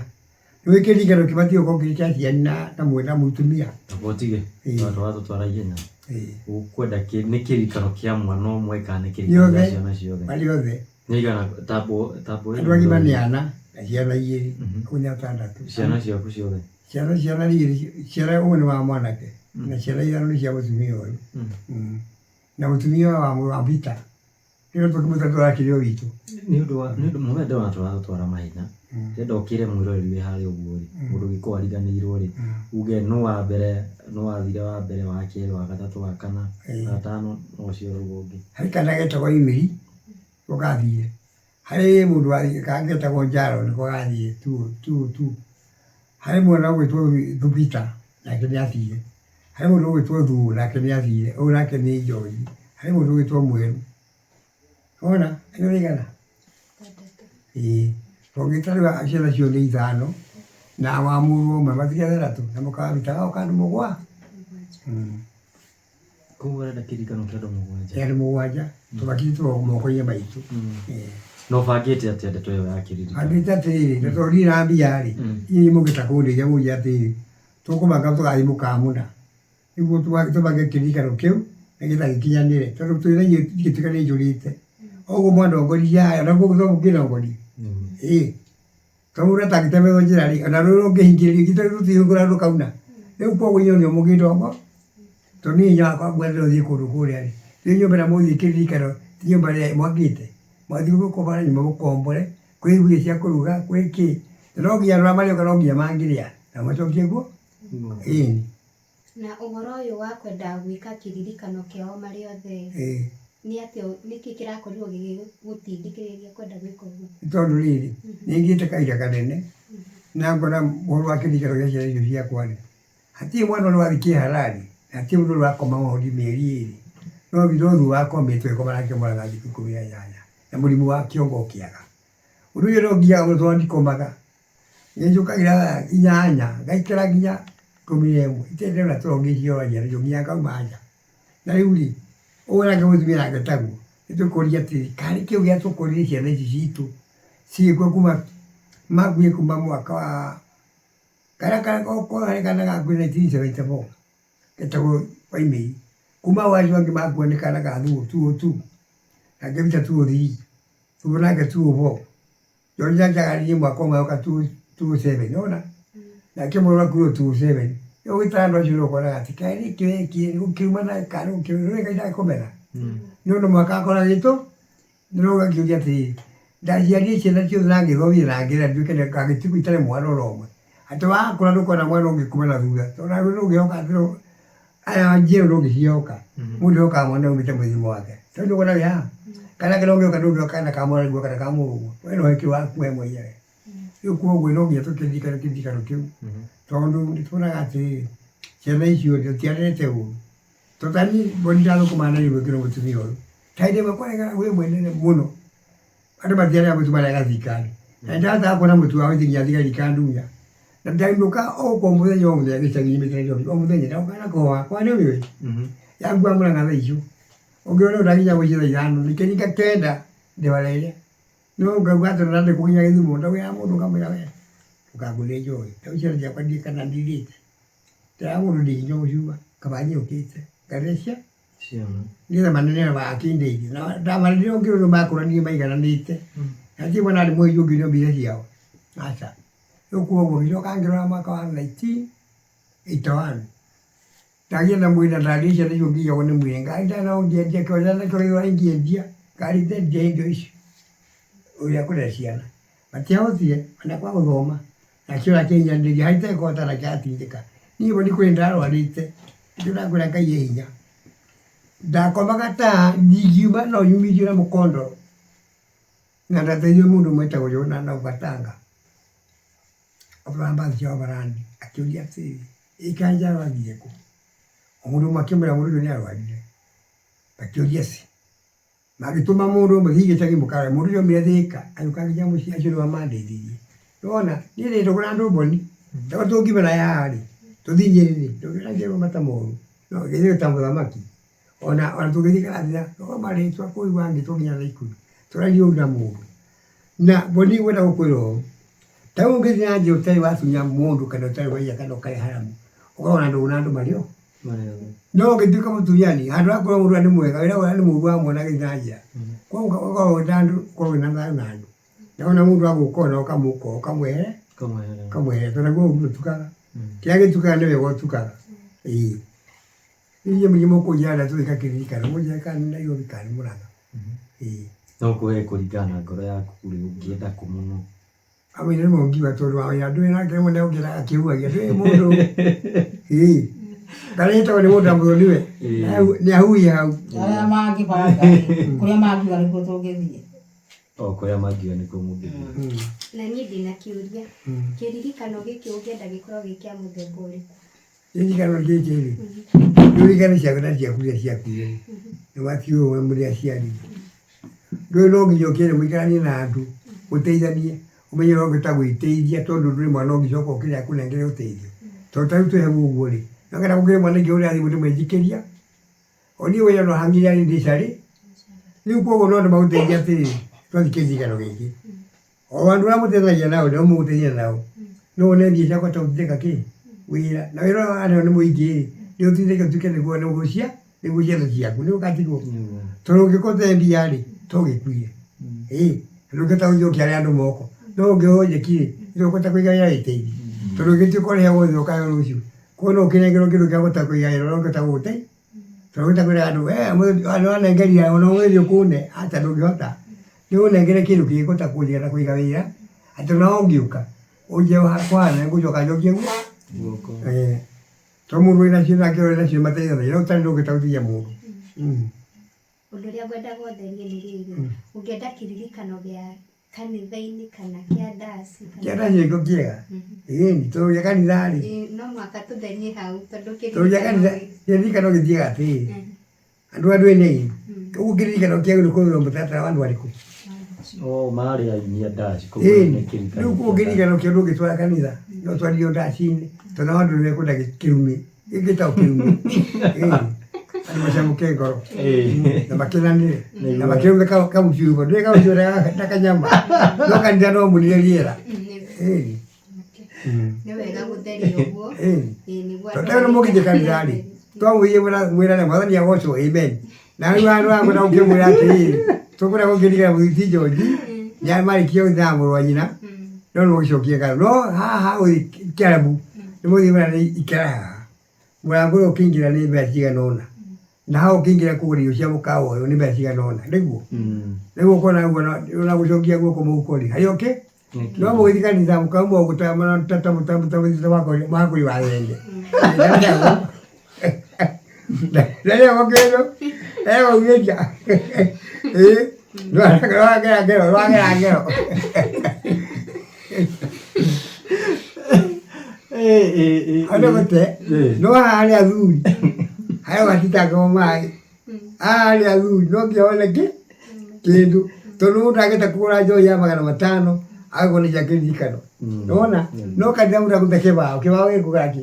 Nĩũĩ kĩririkano kĩbatiĩ gũkorwo kĩrĩ kĩa ciana na na mũtumia. Amba ũtige Ĩĩ. tondũ tũratũtwara ihenya. Ĩĩ. Ũkwenda nĩ kĩririkano kĩa mwana ũmwe kana nĩ kĩririkano Nĩ kĩa othe ciana ciothe? marĩ othe. Nĩ aigana tambo tambo Andũ agima nĩ ana na ciana igĩrĩ ũguo nĩ atandatũ. Ciana ciaku ciothe? Ciana ciana nĩ igĩrĩ ciana ũmwe nĩ wa mwanake na ciana ithano nĩ cia mũtumia ũyũ. Na mũtumia wa wa Peter nĩwe tũkĩmwĩta tũrakĩrĩ o witũ. Nĩ ũndũ wa nĩ ũndũ mũthenya ndĩrona tũratũtwara mahenya ndĩrenda ũkĩre mwĩroreri wĩ harĩa ũguo rĩ mũndũ ũngĩkorwo ariganĩirwo rĩ uge nũ wa mbere nũ wathire wa mbere wa kerĩ wa gatatũ wa kana wa gatano na ũcio ũguo ũngĩ. Harĩ kana getagwo Emily nĩko gathire. Harĩ mũndũ kangĩ getagwo Njaro nĩko gathire two two two. Harĩ mwana ũgwĩtwo Thubita nake nĩ athire. Harĩ mũndũ ũgwĩtwo Thuo nake nĩ athire, ũyũ nake nĩ Njohi. Harĩ mũndũ ũgwĩtwo Mwerũ. Wona acio nĩ aigana? Ĩĩ. Tũngĩta rĩu ciana icio nĩ ithano na wa mũrũ ũmwe matikĩrĩ atandatũ na mũka wa Peter agoka andũ mũgwa. Koguo ũrenda kĩririkano kĩa andũ mũgwanja? Kĩa andũ mũgwanja tũbakithĩtwo moko-inĩ maitũ. Na ũbangĩte atĩa ndeto ĩyo ya kĩririkano? Bangĩte atĩrĩrĩ, na tondũ ndirĩ na mbia rĩ, inyuĩ mũngĩta kũndeithia mũnjĩre atĩrĩrĩ, tũkũbanga tũgathiĩ mũkawa mũna, nĩguo tũbange kĩririkano kĩu nĩgetha gĩkinyanĩre, tondũ twĩna inyuĩ ingĩtuĩka nĩ njũrĩte, ũguo mwandongoririe haya na gũkũ no mũkĩndongorie? Ĩĩ. Tondũ mũndũ atangĩtemerwo njĩra rĩ, ona rũĩ rũngĩhingĩrĩrio githĩ rũtihingũra rũkauna? Rĩu koguo inyuĩ nĩo mũngĩndongo, tondũ niĩ hinya wakwa nguona ndĩrothiĩ kũndũ kũrĩa rĩ, rĩu nyũmba ĩrĩa mũgũthiĩ kĩririkano ti nyũmba ĩrĩa mwakĩte, mwathiĩ gũkombora nyũmba mũkombore, kwĩ irio cia kũruga, kwĩ kĩ, na no nginya andũ arĩa marĩũka no nginya mangĩrĩa na macokie guo, ĩni. Na ũhoro ũyũ wa kwenda gwĩka kĩririkano kĩao marĩ othe, nĩ atĩa, nĩkĩ kĩrakorirwo gĩgĩgũtindĩkĩrĩria kwenda gwĩka ũguo? Nĩ tondũ rĩrĩ, nĩ ngĩte kahinda kanene na ngona ũhoro wa kĩririkano gĩa ciana icio ciakwa rĩ, hatirĩ mwana ũrĩ wathiĩ kĩharani na hatirĩ mũndũ ũrĩ wakoma wodi mĩeri ĩrĩ, no no thutha wa akomete agĩkoma nake mwana thikũ 18 na mũrimũ wa kĩongo ũkĩaga. Ũndũ ũcio no ngiaga mũno tondũ ndikomaga. Nĩ njũkagĩra thaa 8 ngaikara nginya 11 itarĩ ndĩrona toro ngĩciora nacio nginya ngauma nja. Na rĩu rĩ, ũyũ nake mũtumia nake taguo, nĩ tũkũria atĩrĩrĩ, karĩ kĩo gĩatũkorire ciana ici citũ cigĩkua kuma makuire kuma mwaka wa karĩa harĩ kana gakuire 1974 getagwo Waimĩi. Kuma hau acio angĩ makua nĩ kana ka 2002 nake Peter 2003 Thuo nake 2004. George nake aganirie mwaka ũmwe agoka 2007 nĩwona? Nake mwerũ akuire 2007. Rĩu ũgĩtara andũ acio nĩũkoraga atĩ kaĩ nĩkĩ wekire nĩgũkĩumana kana nĩgũkĩrũmana Ngai ndangĩkũmena. Nĩ ũndũ mũhaka akorwo agĩtũ nĩ ũgakĩũria atĩrĩrĩ, ndaciarire ciana ciothe na ngĩthomithia na ngĩrera nduĩke ngagĩtigwo itarĩ mwana ona ũmwe. Atĩ wakũra ndũkona mwana ũngĩ kuma na thutha tondũ nawe ndũngĩhoka atĩ aya njiaro ndũngĩciĩhoka. Mũndũ ehokaga mwana aumĩte mũthiimo wake. Tondũ ndũkuona wĩ haha? Kana kĩrĩa ũngĩhoka ndũngĩhoka kana ka mwarĩguo kana ka mũrũguo. We no wĩke waku we mwenyewe. Rĩu koguo no nginya tũkĩririkane kĩririkano kĩu tondũ nĩ tuonaga atĩrĩrĩ, ciana icio rĩ, tũtiarerete ũru. Tondũ ta niĩ mbũri ndathũkũmaga na nyũmba ĩngĩ na mũtumia ũyũ, ta hĩndĩ ĩmwe kwarĩ ng'aragu ĩmwe nene mũno, andũ matiarĩaga mũtu marĩaga thirikari. Na nĩndahotaga kuona mũtu wa white nginya thigari ikandunya. Na ndainũka o o mũthenya o mũthenya gĩcagi nyumĩte Nairobi, o mũthenya ndokaga na kũhoya kwa nĩũmĩũĩ? Yanguaga Mũrang'a thaa icio, ũngĩona ndakinya mũciĩ thaa 5, ngĩringa 9 ndĩ bara ĩrĩa. No ngauga atĩ ona ndĩ kũnginya Gĩthumo, ndaugaga mũndũ ngamwĩra we ndũkangũrĩre njohi, ta rĩu ciana ciakwa ndiũĩ kana ndirĩte. Ndĩraga mũndũ ndingĩnyua mũcuma, kaba nyinũkĩte ngarĩre cia nĩgetha manene magakĩndeithia. Na ndamarerire o ngĩrwo makũranire maigananĩte, na hatirĩ mwana arĩ mũhĩnju ũngĩnyua mbia ciao, aca. Rĩu koguo ngĩcoka ngĩrora mwaka wa 1981, ndagĩa na mwĩrĩ na ndarĩ ciana icio ngĩiyagwo nĩ mwĩrĩ, ngari ndarĩ nayo ngĩendia, kĩwanja nakĩo ngĩendia, ngari ndendia indo icio ũrĩa kũrera ciana. Matiahotire ona kwaga gũthoma, nakĩo kĩakinyanĩria harĩa itekũhota na kĩratindĩka. Niĩ we nĩ kũrĩ ndarwarĩte, nĩkĩo ndakwĩra Ngai e hinya. Ndakomaga ta ndingiuma no nyumithio na mũkondoro, na ndateithirio nĩ mũndũ ũmwe wetagwo Jona Naugatanga, atwaraga mbathi cia Overland, akĩũria atĩrĩrĩ, ĩ kaĩ Njaro athire kũ? O mũndũ ũmwe akĩmwĩra mũndũ ũcio nĩ arwarire. Akĩũria ci. Magĩtũma mũndũ ũmwe thiĩ gĩcagi mũkarore mũndũ ũcio aumire Thĩka agĩũka nginya mũciĩ acio nĩo mandeithirie. Nĩwona niĩ ndĩ ndũgũ na andũ mboni tondũ tũngiumana haha rĩ tũthiĩ Nyĩrĩ rĩ ndũngĩona njĩrwo mata moru no ithuĩ ta mũthamaki ona tũngĩthiĩ karatina no marĩtwa kũu wangĩtwo nginya Naikuru tũraria ũru na mũndũ. Na mboni ngwenda gũkwĩra ũũ, ta rĩu ũngĩthiĩ na njĩra ũtarĩ wacunya mũndũ kana ũtarĩ waiya kana ũkarĩa haramu ũkoragwo na ndũgũ na andũ marĩ o. No ũngĩtuĩka mũtunyani, handũ ha kwĩrwo mũndũ ũrĩa nĩ mwega, wĩragwo ũrĩa nĩ mũũru wamwona agĩthiĩ na njĩra. Koguo ũkoragwo wĩ na andũ, ũkorwo wĩna thayũ na andũ. Na wona mũndũ agũka ona ũkamũka ũkamwehere, ũkamweherera tondũ naguo ũũru ndũtukaga. Kĩrĩa gĩtukaga nĩ wega ũtukaga. Ĩĩ. Rĩu inyuĩ mũthiĩ mũkũnjĩra rĩrĩa tũgwĩka kĩririkano, mũnjĩre kana nĩ Nairobi kana nĩ Mũrang'a. Ĩĩ. No kũhe kũringana na ngoro yaku rĩ, ũngĩenda kũ mũno? Amwe nĩ mongiuga tondũ wa wĩra ndũĩ nake rĩmwe nĩokĩra akĩhuhagia ndũĩ mũndũ ĩĩ ndarĩtagwo nĩ mũndũ amũthoniwe nĩ ahuhia hau. Arĩa mangĩbanga rĩ, kũrĩa mangiuga nĩkuo tũngĩthiĩ. O kũrĩa mangiuga nĩkuo mũngĩthiĩ. Na niĩ ndĩna kĩũria, kĩririkano gĩkĩ ũngĩenda gĩkorwo gĩ kĩa mũthemba ũrĩkũ? Kĩririkano gĩkĩ rĩ, ndirikano ciakwa ciaku iria ciakuire rĩ, nĩ watigirwo wĩ mũrĩ aciari. Ndũĩ no nginya ũkĩende mũikaranie na andũ, mũteithanie, ũmenye ũrĩa ũngĩhota gwĩteithia tondũ ndũrĩ mwana ũngĩcoka ũkĩrĩa akũnengere ũteithio. Tondũ ta rĩu twĩ hau ũguo rĩ, no getha gũkĩrĩ mwana ingĩhũrĩra thimũ ndĩmwĩtĩkĩria, o niĩ wĩra no hangire ndĩ carĩ, rĩu koguo no ndĩmagũteithie atĩrĩrĩ, twathiĩ kĩririkano gĩkĩ. O andũ arĩa mũteithagia nao nĩo mũgũteithania nao, no wone mbia cia kũhota gũtindĩka kĩ? Wĩra. Na wĩra ũrĩa waneo nĩ mũingĩ rĩ, nĩ ũtindĩke ũtuĩke nĩguo nĩguo nĩguo ciana ciaku nĩguo ũgatigwo. Tondũ ũngĩkorwo ũtarĩ mbia rĩ, to ũgĩkuire. Ĩĩ, ndũngĩhota gũthiĩ ũkĩare andũ moko. No ũngĩheo nyeki rĩ, nĩ ũkũhota kũiga wĩra wĩteithie. Tondũ ũngĩtuĩka ũrĩhagwo ũthĩ ũkaheo rũciũ, koguo no ũkĩnengerwo kĩndũ kĩa kũhota kũiga wĩra ũrĩa ũngĩhota gũgũteithia. Tondũ ũngĩhota kwĩra andũ we nĩwanengerire ona ũmũthĩ ũkũne, aca ndũngĩhota. Nĩ ũnengere kĩndũ kĩngĩhota kũnjigĩra kũiga wĩra, atĩ ona ũngĩũka, ũnjĩre kũhana nĩngũcoka njokie guoko. Ĩĩ. Tondũ mũndũ wĩnacio nake ũrĩ nacio nĩmateithanagia, no ũtarĩ ndũngĩhota gũteithia mũndũ. Ũndũ ũrĩa ngwendaga ũtherie nĩ rĩrĩ, ũngĩenda kĩririkano gĩa kanitha-inĩ kana kĩa ndaci kana Kĩa ndaci nĩkĩo kĩega. Ĩni, tondũ gĩa kanitha rĩ, Ĩĩ, no mũhaka tũtherie hau tondũ tondũ gĩa kĩririkano kanitha, kĩririkano gĩthiaga atĩrĩrĩ, andũ andũ ene ĩ, ũguo kĩririkano kĩagĩrĩirwo kũrũmĩrĩra mũtaratara wa andũ arĩkũ? Oh, marĩ aini a ndaci koguo Ĩni, nĩ kĩririkano rĩu kĩa ndaci. kũngĩririkano kĩo ndũngĩtwara kanitha no twarithio ndaci-inĩ tondũ nao andũ nĩmekwenda kĩrumi gĩtagwo kĩrumi Ĩni, andũ macamũke ngoro na makenanĩre na makĩrume kamucuba ndũĩ kamucuba na kanyama no kanitha no munire rĩera. Ĩni. Nĩ wega gũtheria ũguo. Ĩni. Ĩĩ, nĩguo Tondũ rĩu mũngĩthiĩ kanitha rĩ, twamwĩrire mwĩrane mwathani agocwo amen. Na rĩu handũ ha kwenda gũkĩmwĩra atĩrĩrĩ, tũkwenda gũkĩririkana mũthuri ti George, nĩ marĩkia gũthiĩ mũrũ wa nyina, no nĩ mũgĩcokie ngatho. No haha gũthiĩ kĩarabu, nĩ mũthiĩ mwĩrane ikara haha. Mũrango ũyũ ũkĩingĩra nĩ mbeca cigana ũna. Na hau ũkĩingĩra kũgũra irio cia mũkawa ũyũ nĩ mbeca cigana ũna. Nĩguo? Rĩu ũkona ũguo ona gũcokia guoko mũhuko rĩ, harĩ o kĩ? No mũgĩthiĩ kanitha mũkauma ũguo ta mũthiĩte mwakũri wa thenge. Ndarĩagwo kĩndũ, egũumĩria. Ĩĩ, rwagera ngero, rwagera ngero. Hau nĩ gũte, no haha harĩ athuri, harĩa matitangagwo maĩ. Haha harĩ athuri, no nginya wone kĩ? Kĩndũ. Tondũ mũndũ angĩenda kũgũra njohi ya 500, agagũra nĩ cia kĩririkano. Nĩwona? No kanitha mũndũ akũruta kĩbaũ, kĩbaũ gĩkũgũra kĩ?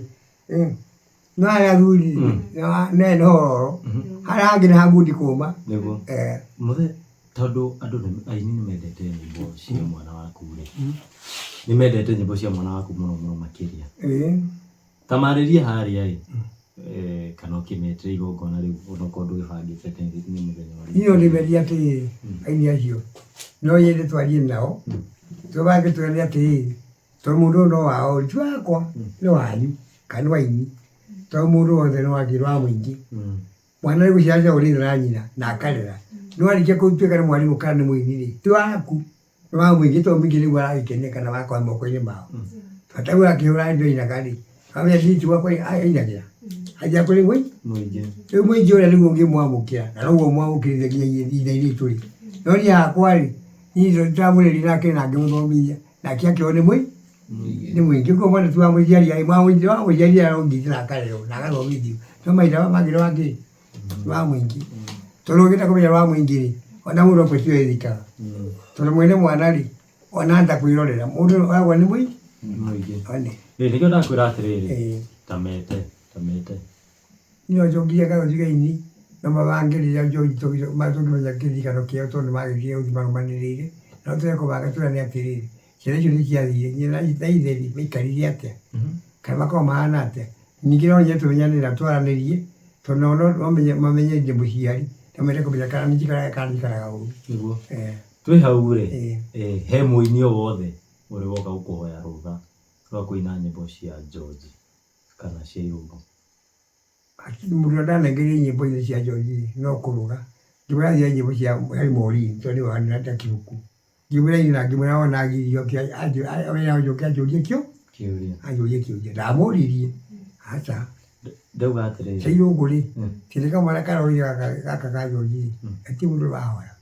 No harĩa athuri nĩ nĩ hororo, harĩa hangĩ nĩ ha ngundi kũma. Nĩguo. Eh. Mũthee, tondũ andũ nĩ aini nĩ mendete nyĩmbo cia mwana waku rĩ, nĩ mendete nyĩmbo cia mwana waku mũno mũno makĩria. Ta marĩrie harĩa ĩ, kana ũkĩmetĩre igongona rĩu onokorwo ndũgĩbangĩte atĩ nĩ mũthenya ũrĩkũ. Niĩ no ndĩmerie atĩrĩrĩ, aini acio, no nyende twarie nao, tũbange twĩrane atĩrĩrĩ, tondũ mũndũ ũyũ no wao rĩ, ti wakwa, nĩ wanyu, kana nĩ wa aini, tondũ mũndũ wothe nĩ wa kĩ, nĩ wa mũingĩ. Mwana nĩ gũciara aciaragwo nĩ ithe na nyina na akarera, no arĩkia gũtuĩka nĩ mwarimũ kana nĩ mũini rĩ, ti waku, nĩ wa mũingĩ tondũ mũingĩ nĩguo aragĩkenia kana wakwa moko-inĩ mao. Bata rĩu akĩhũra indo ainaga rĩ, wamenya niĩ ti gwakwa ainagĩra, athiaga kũrĩ Mũingĩ. Rĩu mũingĩ ũrĩa nĩguo ũngĩmwamũkĩra na noguo ũmwamũkĩrĩte nginya ihinda-inĩ rĩrĩ tũrĩ. No niĩ hakwa rĩ, niĩ ndamũrerire nake na ngĩmũthomithia, nake akĩoywo nĩ nĩ mũingĩ. Koguo mwana ti wa mũciari wa mũciari arongithio na akarerwo na agathomithio, no mahinda maya mangĩ nĩ wa kĩ? Nĩ wa mũingĩ. Tondũ ũngĩenda kũmenya nĩ wa mũingĩ rĩ, ona mũndũ akua tiwe wĩthikaga. Tondũ mwene mwana rĩ, ona ahota kwĩrorera, mũndũ ũyũ agwa nĩ mũingĩ. Mũingĩ. One. Ĩ nĩkĩo ndakwĩra atĩrĩrĩ, ta mete, ta mete. Niĩ no njokie ngatho njuge aini no mabange rĩrĩa tũngĩmenya kĩririkano kĩao tondũ nĩ magĩthire gũthiĩ marũmanĩrĩire, no tũge kũbanga twĩrane atĩrĩrĩ, ciana icio nĩ ciathire, nyina na ithe rĩ, maikarire atĩa, kana makoragwo mahana atĩa. Ningĩ no nyende tũmenyane nao twaranĩrie, tondũ nao no mamenye ndĩ mũciari, no mende kũmenya kana nĩ njikaraga wega kana njikaraga ũru. Nĩguo. Twĩ hau rĩ, he mũini o wothe ũrĩ woka gũkũhoya rũtha rwa kũina nyĩmbo cia George kana cia Irũngũ? Mũndũ ũrĩa ndanengeire nyĩmbo icio cia George rĩ, no kũrũga. Ngĩmwĩra athiĩ oe nyĩmbo cia harĩ Maureen tondũ nĩwe warĩ na kĩbuku. Ngĩmwĩra aine na ngĩmwĩra wona agirio oke anjoke anjũrie Kĩũria. Anjũrie kĩũria. Ndamũririe, aca. Ndauga atĩrĩrĩ. Cia Irũngũ rĩ, kĩrĩ kamwana karorire gaka ka George rĩ, gũtirĩ mũndũ ũrahoya.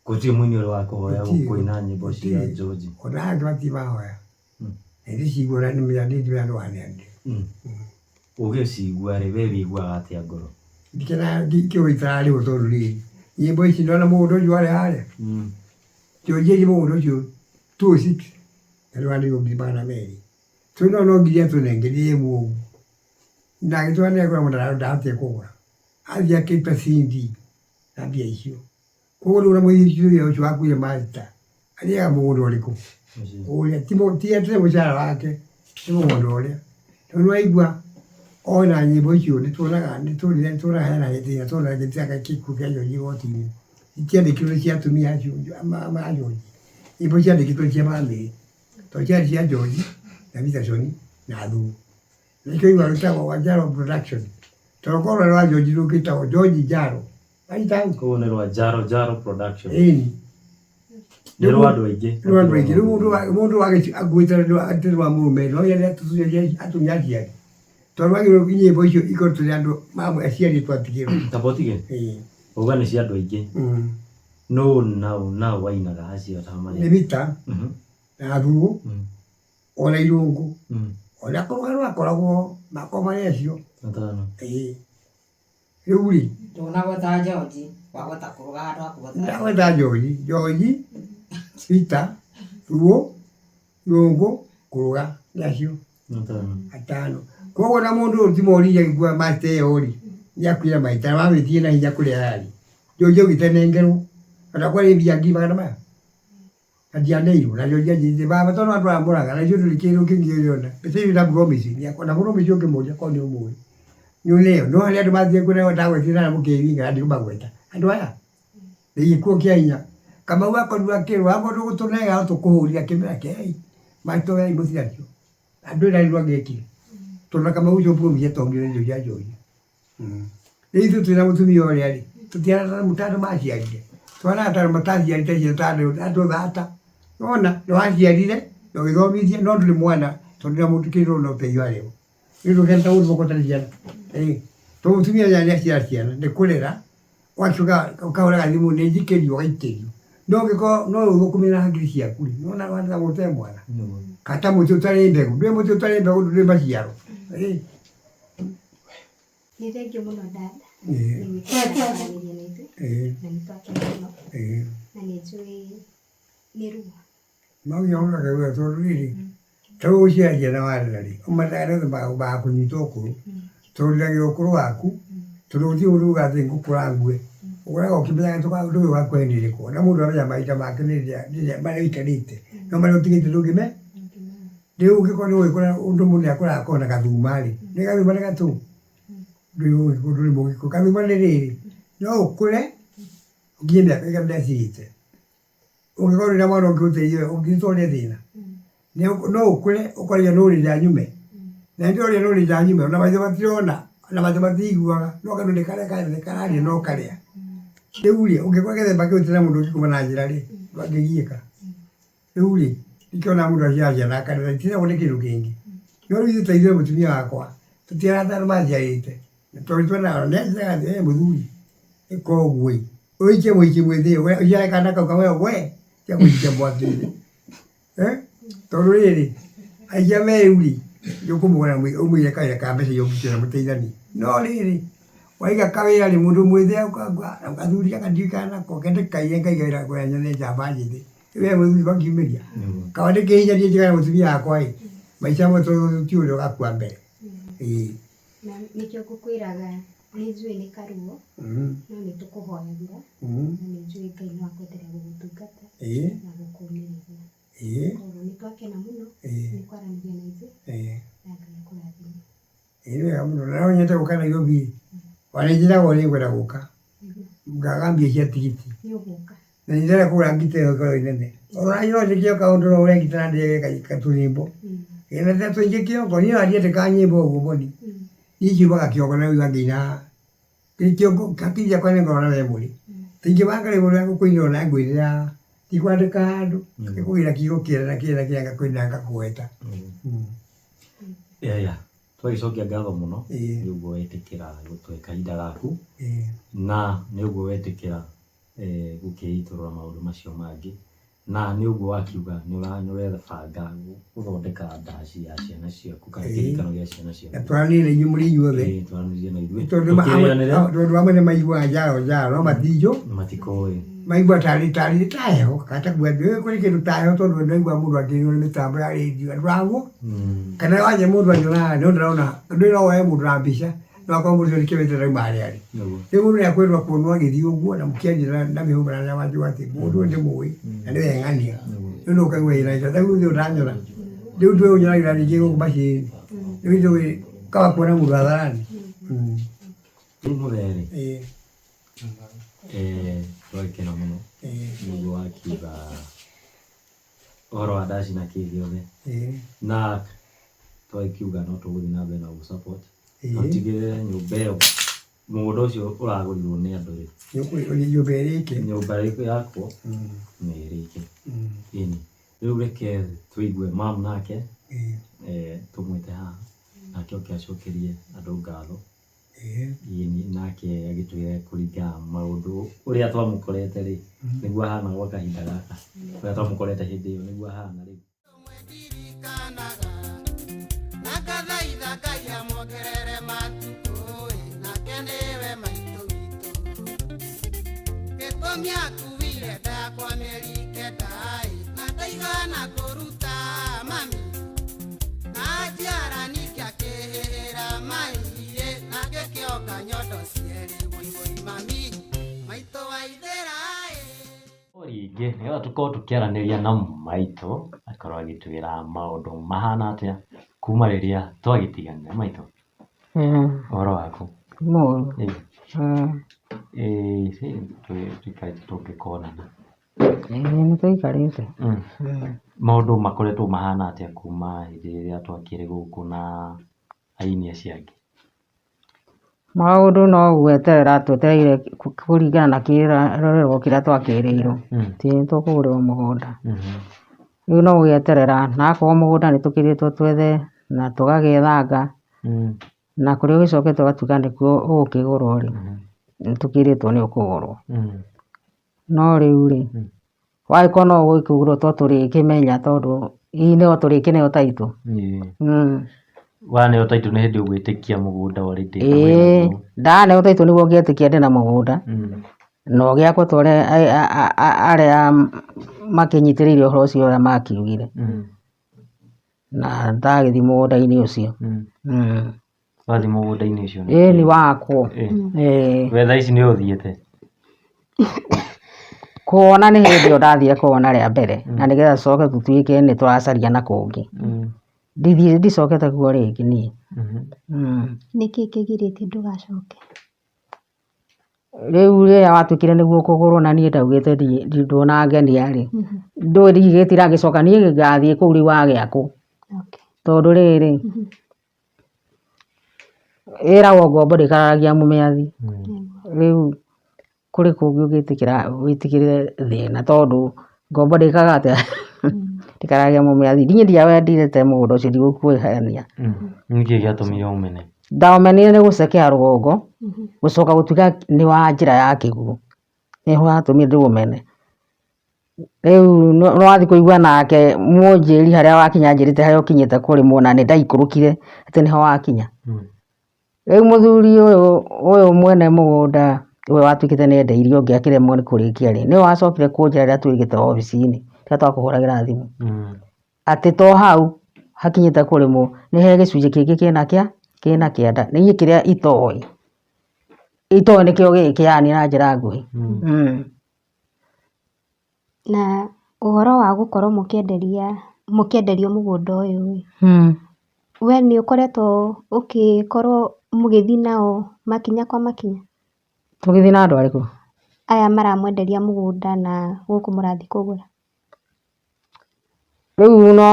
Gũtirĩ mũini ũrĩ wakũhoya kũina nyĩmbo cia George? Ona aya angĩ matirĩ mahoya. Na ndĩcigua na nĩmenya nĩ andũ aneanire. Ũgĩcigua rĩ, we wĩiguaga atĩa ngoro? Ndikenaga ngĩũĩ itararĩhwo tondũ rĩrĩ, nyĩmbo ici nĩwona mũgũnda ũcio warĩ harĩa? George endia mũgũnda ũcio 206 na nĩwarĩhirwo 200,000. Tondũ no no nginya atũnengerire ĩmwe ũguo. Na agĩtwara nĩagũra mũgũnda ndahotire kũgũra. Athiĩ akĩruta CD na mbia icio. Koguo rĩu ona mũthuri ũcio wakuire master arĩaga mũgũnda ũrĩkũ? Ũrĩa ti atĩ mũcara wake nĩ mũgũnda ũrĩa. Tondũ nĩwaigua ona nyĩmbo icio nĩtuonaga nĩtuonaga hena hĩndĩ ĩrĩa tuonaga gĩkuũ kĩa George igoti-inĩ, itiandĩkirwo nĩ cia atumia acio a George, nyĩmbo ciandĩkĩtwo cia bamĩrĩ tondũ ciarĩ cia George na Peterson na Thuo. Nĩkĩo ũiguaga rwĩtagwo Wanjaro Production tondũ korwo rwarĩ rwa George rũngĩtagwo George Njaro. Wanyita hau? Koguo nĩ rwa Jaro Jaro Production. Ĩni. Nĩ rwa andũ aingĩ. Nĩ rwa andũ aingĩ. Rĩu mũndũ akuĩte atĩ rwa mũrũme no yende atumia aciari. Tondũ wagĩrĩirwo nyĩmbo icio ikorwo tũrĩ andũ aciari twatigĩrwo. Kaba ũtige? Ĩĩ. Uga nĩ cia andũ aingĩ. Nũ naũ naũ wainaga acio ta marĩa? Nĩ Mita na Thuũ ona Irũngũ ona kũrũga rwakoragwo makoragwo marĩ acio. Atano. Ĩĩ. Rĩu rĩ Ndũnagweta George, wagweta kũrũga handũ ha kũgweta ndagweta George, George Peter Ruo Rũngũ Kũrũga nĩ acio atano. Koguo na mũndũ ũyũ ti moririe agĩkua master ĩyo rĩ, nĩakuire maita mamĩtie na hinya kũrĩa yarĩ. Njohi ĩgĩtenengerwo ona kwarĩ mbia ngiri magana maya na ndianeirwo na njohi anjĩrire baba tondũ andũ aya moraga na ithuĩ ndũrĩ kĩndũ kĩngĩ ũrĩona. Mbeca icio na promise na promise ũngĩmũria korwo nĩ ũmũĩ nĩ ũneo. No harĩa andũ mathiĩ kũneo ndagwetire na mũkĩringa na ndikũmagweta. Andũ aya gĩkuo kĩa hinya. Kamau akorirwo akĩrwo akorwo ndũgũtũnega no tũkũhũrire akĩmera kei maitoyai mũtiracio. Andũ ĩna nĩguo angĩekire. Tondũ na Kamau ũcio promise atongire nĩ indo cia njohi. Rĩu ithuĩ twĩna mũtumia ũrĩa rĩ, tũtiaranaga ta andũ maciarire. Twaranaga ta andũ mataciarĩte ciana ta andũ thata. Nĩwona nĩ waciarire na ũgĩthomithia no ndũrĩ mwana tondũ na mũndũ kĩndũ na ũteithio harĩ o. Rĩu ndũngĩenda ũndũ ũtarĩ ciana. Tondũ mũtumia ũrĩa nĩ aciara ciana nĩ kũrera ũgacoka ũkahũra thimũ nĩ njikĩrio ũgaikĩrio. No ũngĩkorwo no ũthũkũme na hakiri ciaku rĩ, nĩwona wahota gũte mwana. Kana ta mũtĩ ũtarĩ mbegũ, ndũĩ mũtĩ ũtarĩ mbegũ ndũrĩ maciaro. Nĩ thengiũ mũno dad nĩ gwĩtĩkĩra kwaranĩria na ithuĩ na nĩ twakena mũno na nĩ njũĩ nĩ ruo. No nginya mũndũ akaigua tondũ rĩrĩ, ta rĩu gũciara ciana warera rĩ, ũmataga othe magakũnyita ũkũrũ, tondũ ũreragĩra ũkũrũ waku, tondũ gũtirĩ mũndũ ugaga atĩ ngũkũra ngue, ũkoraga ũkĩmenyaga ndũĩ ũgakua hĩndĩ ĩrĩkũ, na mũndũ amenyaga mahinda make nĩ rĩrĩa marĩa ũikarĩte, no marĩa ũtigĩte ndũngĩmenya. Rĩu ũngĩkorwo nĩ ũgĩkora ũndũ mũndũ nĩakũraga akorwo na gathuma rĩ, nĩ gathuma nĩ gatũ? Ndũrĩ mũgĩkũyũ, gathuma nĩ rĩrĩ, no ũkũre ũkinye mĩaka ĩrĩa meciĩte, ũngĩkorwo ndũrĩ na mwana ũngĩgũteithia ũngĩtwo nĩ thĩna, no ũkũre ũkoria nũ ũrĩra nyume, na hĩndĩ ĩyo ũrĩa nũ ũrĩra nyume ona maitho matirona ona maitho matiiguaga no kanua nĩ karĩa no karĩa. Rĩu rĩ ũngĩkora gĩthemba kĩu ũtarĩ na mũndũ ũngĩkuma na njĩra rĩ, ndwangĩgiĩka. Rĩu rĩ nĩkĩo mũndũ aciaraga ciana akarera itireragwo nĩ kĩndũ kĩngĩ. No rĩu ithuĩ ta ithuĩ mũtumia wakwa tũtiarata andũ maciarĩte tondũ twendaga nĩ anjĩraga atĩ we mũthuri ĩka ũguo ĩ, ũhikie mũhiki mwĩthĩ ũciare kana kau kamwe we tiga kũhikia mwaki-inĩ. Tondũ rĩrĩ aikia me rĩu rĩ nĩ ũkũmũgũra ũmũigĩre kawĩra ka mbeca iria ũngĩkĩona mũteithanie. No rĩrĩ waiga kawĩra rĩ mũndũ mwĩthĩ gathuri gaka ndiũĩ kana nako kende kaiye ngaiga wĩra ngwenda nyone njamba njĩthĩ. Rĩu we mũthuri ũgakiumĩria kaba ndĩkĩhinyanie njigane na mũtumia wakwa ĩ maica mamwe tondũ tũtiũĩ ũrĩa ũgakua mbere. Ĩĩ. Na nĩkĩo ngũkwĩraga nĩ njũĩ nĩ karuo no nĩ tũkũhoyagĩra na nĩ njũĩ Ngai no akwenderea gũgũtungata na gũkũmĩrĩria. Koguo nĩ twakena mũno nĩ kwaranĩria na ithuĩ na Ngai akũrathime. Ĩĩ nĩ wega mũno na no nyende gũka Nairobi ĩ, ona nĩ njĩragwo nĩ ngwenda gũka ngaga mbia cia tigiti. Nĩ ũgũka. Na nĩ ndĩrenda kũgũra ngita ĩyo ĩkoragwo ĩ nene. Ona niĩ no njĩke o kaũndũ no ngũre ngita na ndĩage katũnyĩmbo. Na tũingĩ kĩongo, niĩ ona ndiandĩkaga nyĩmbo ũguo mboni. Niĩ ciumaga kĩongo na rĩu ngĩina kĩongo hakiri ciakwa nĩ ngoragwo na memory. Ingĩbanga rwĩmbo rũrĩa ngũkũinĩra ona ngwĩrĩra ndikwandĩka handũ, nĩkũgĩra kiugo kĩna na kĩna na kĩna ngakũinĩra ngakũgweta. Yeah. Twagĩcokia ngatho mũno nĩ ũguo wetĩkĩra gũtũhe kahinda gaku na nĩ ũguo wetĩkĩra gũkĩitũrũra maũndũ macio mangĩ na nĩ ũguo wakiuga nĩ ũrebanga gũthondeka ndaci ya ciana ciaku kana kĩririkano gĩa ciana ciaku. Na twaranĩrie na inyuĩ mũrĩ inyuothe. Twaranĩrie na ithuĩ. Tondũ amwe nĩ maiguaga njaro njaro no matinjũ. Matikoĩ. Maigua tarĩ tarĩ ta heho kana ta kuga atĩ kũrĩ kĩndũ ta heho tondũ ndaigua mũndũ akĩrĩrwo nĩ mĩtambo ya rĩndiũ andũ agwo. Kana wanja mũndũ anyonaga no ndĩrona ndũrĩ no woe mũndũ na mbica no akorwo mũndũ ũcio nĩkĩo ndauma harĩa arĩ. Rĩu mũndũ nĩakwendwo kuonwo agĩthiĩ ũguo na mũkĩaria na mĩhũmũ na arĩa manjũĩ atĩ mũndũ ũyũ ndĩmũĩ na nĩwe ng'ania. Rĩu nĩ ũkaigua wĩna ta rĩu ũyũ ũranyona rĩu ndũĩ ũnyonagira ningĩ gũkũ macini rĩu ndũĩ kaba kuona mũndũ hadharani. Rĩu mũthee rĩ, twagĩkena mũno nĩ ũguo wakiuga ũhoro wa ndaci na kĩ gĩothe na twagĩkiuga no tũgũthiĩ na mbere na gũ support tũtigĩrĩre nyũmba ĩyo mũgũnda ũcio ũragũrirwo nĩ andũ rĩ nyũmba ĩrĩke nyũmba yakwo nĩ ĩrĩke. Ĩni rĩu reke tũigue mam nake tũmwĩte haha nake oke acokerie andũ ngatho. Ĩni nake agĩtwĩre kũringana maũndũ ũrĩa twamũkorete rĩ nĩguo ahana gwa kahinda gaka ũrĩa twamũkorete hĩndĩ ĩyo nĩguo ahana rĩu. Nakathaitha Ngai amuongerere matukũ nake nĩwe maitũ witũ. Gĩtũmi akuire nda yakwa mĩeri kenda Ndaigana kũruta mami na njiara ningĩ akĩhĩhĩra mai-ĩ na ngĩkĩonga nyondo cierĩ wũi wũi mami maitũ wa ithĩra-ĩ. O rĩngĩ nĩgetha tũkorwo tũkĩaranĩria na maitũ akorwo agĩtwĩra maũndũ mahana atĩa kuma rĩrĩa twagĩtiganire. Maitũ, ũhoro waku? Ti mũru. Ĩĩ tũikarĩte tũngĩkonana. Ĩĩ nĩ tũikarĩte. Maũndũ makoretwo mahana atĩa kuma hĩndĩ ĩrĩa twakĩrĩ gũkũ na aini acio angĩ? Maũndũ no gweterera twetereire kũringana na kĩrĩro kĩrĩa twakĩrĩirwo, atĩ nĩ tũkũgũrĩrwo mũgũnda. Rĩu no gweterera na akorwo mũgũnda nĩ tũkĩrĩtwo twethe na tũgagĩethanga, na kũrĩa ũgĩcokete ũgatuĩka nĩkuo ũgũkĩgũrwo rĩ, nĩ tũkĩrĩtwo nĩ ũkũgũrwo. No rĩu rĩ, wagĩkorwo no ũgũkĩgũrwo to tũrĩkĩmenya tondũ hihi no tũrĩkĩneo taitũ. Waneo taitũ nĩ hĩndĩ ũgwĩtĩkia mũgũnda already. Ĩĩ, ndaneo taitũ nĩguo ngĩtĩkia ndĩna mũgũnda. Na ũgĩakwo ta ũrĩa arĩa makĩnyitĩrĩire ũhoro ũcio ũrĩa makiugire. Na ndagĩthiĩ mũgũnda-inĩ ũcio. Wathiĩ mũgũnda-inĩ ũcio? Ĩĩ nĩ wakwo. Ĩĩ. We thaa ici nĩ ũthiĩte? Kuona nĩ hĩndĩ ĩyo ndathire kuona rĩa mbere na nĩgetha tũcoke tũtuĩke nĩ tũracaria na kũngĩ. Ndithiĩ ndicokete kuo rĩngĩ niĩ. Nĩkĩ kĩgirĩtie ndũgacoke? Rĩu rĩrĩa watuĩkire nĩguo kũgũrwo na niĩ ndaugĩte ndũnangenia rĩ, ndũĩ ndigĩtiragĩcoka niĩ ngathiĩ kũu rĩu wagĩakwo. Tondũ rĩrĩ, ĩragwo ngombo ndĩkararagia mũmĩathi. Rĩu kũrĩ kũngĩ ũngĩtĩkĩra wĩtĩkĩre thĩna tondũ ngombo ndĩkaga atĩa, ndĩkararagia mũmĩathi. Niĩ ndiawendire mũgũnda ũcio ndigũkwĩhenia. Nĩkĩ gĩatũmire ũmene? Ndaũmenire nĩ gũcekera rũgongo, gũcoka gũtuĩka nĩ wa njĩra ya kĩguũ. Nĩho hatũmire ndĩũmene. Rĩu nĩ wathiĩ kũigua nake mũnjĩri harĩa wakinya anjĩrĩte harĩa ũkinyĩte kũrĩmwo na nĩ ndaikũrũkire atĩ nĩho wakinya. Rĩu mũthuri ũyũ ũyũ mwene mũgũnda ũyũ watuĩkĩte nĩ endeirio ũngĩ akĩremwo nĩ kũrĩkia rĩ, nĩwe wacokire kũnjĩra rĩrĩa twĩgĩte obici-inĩ, rĩrĩa twakũhũragĩra thimũ. Atĩ to hau hakinyĩte kũrĩmwo, nĩ he gĩcunjĩ kĩngĩ kĩna kĩa, kĩna kĩanda. Niĩ kĩrĩa itoĩ, itoĩ nĩkĩo gĩkĩ yani na njĩra nguhĩ. Na ũhoro wa gũkorwo mũkĩenderia mũkĩenderio mũgũnda ũyũ ĩ, we nĩ ũkoretwo ũgĩkorwo mũgĩthiĩ nao makinya kwa makinya? Tũgĩthiĩ na andũ arĩkũ? Aya maramwenderia mũgũnda na gũkũ mũrathiĩ kũgũra. Rĩu no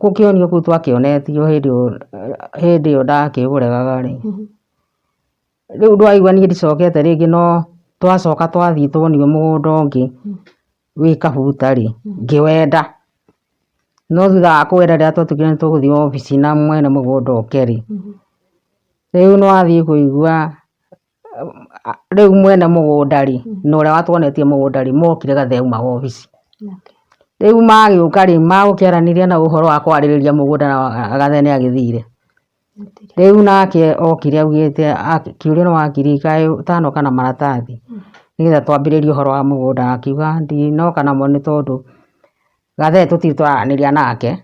gũkĩonio kũu twakĩonetio hĩndĩ ĩyo hĩndĩ ĩyo ndakĩũregaga rĩ, rĩu ndwaigua niĩ ndicokete rĩngĩ no twacoka twathiĩ tuonio mũgũnda ũngĩ wĩ kabuta rĩ, ngĩwenda. No thutha wa kũwenda rĩrĩa twatuĩkire nĩ tũgũthiĩ obici na mwene mũgũnda oke rĩ, rĩu nĩ wathiĩ kũigua rĩu mwene mũgũnda rĩ, na ũrĩa watuonetie mũgũnda rĩ, mokire Gathee auma obici. Rĩu magĩũka rĩ, magũkĩaranĩria na ũhoro wa kwarĩrĩria mũgũnda na Gathee nĩ agĩthire. Rĩu nake okire augĩte akĩũrio nĩ wakiri kaĩ ũtanoka na maratathi nĩgetha twambĩrĩrie ũhoro wa mũgũnda, akiuga ndinoka namo nĩ tondũ Gathee tũtirĩ tũraranĩria nake,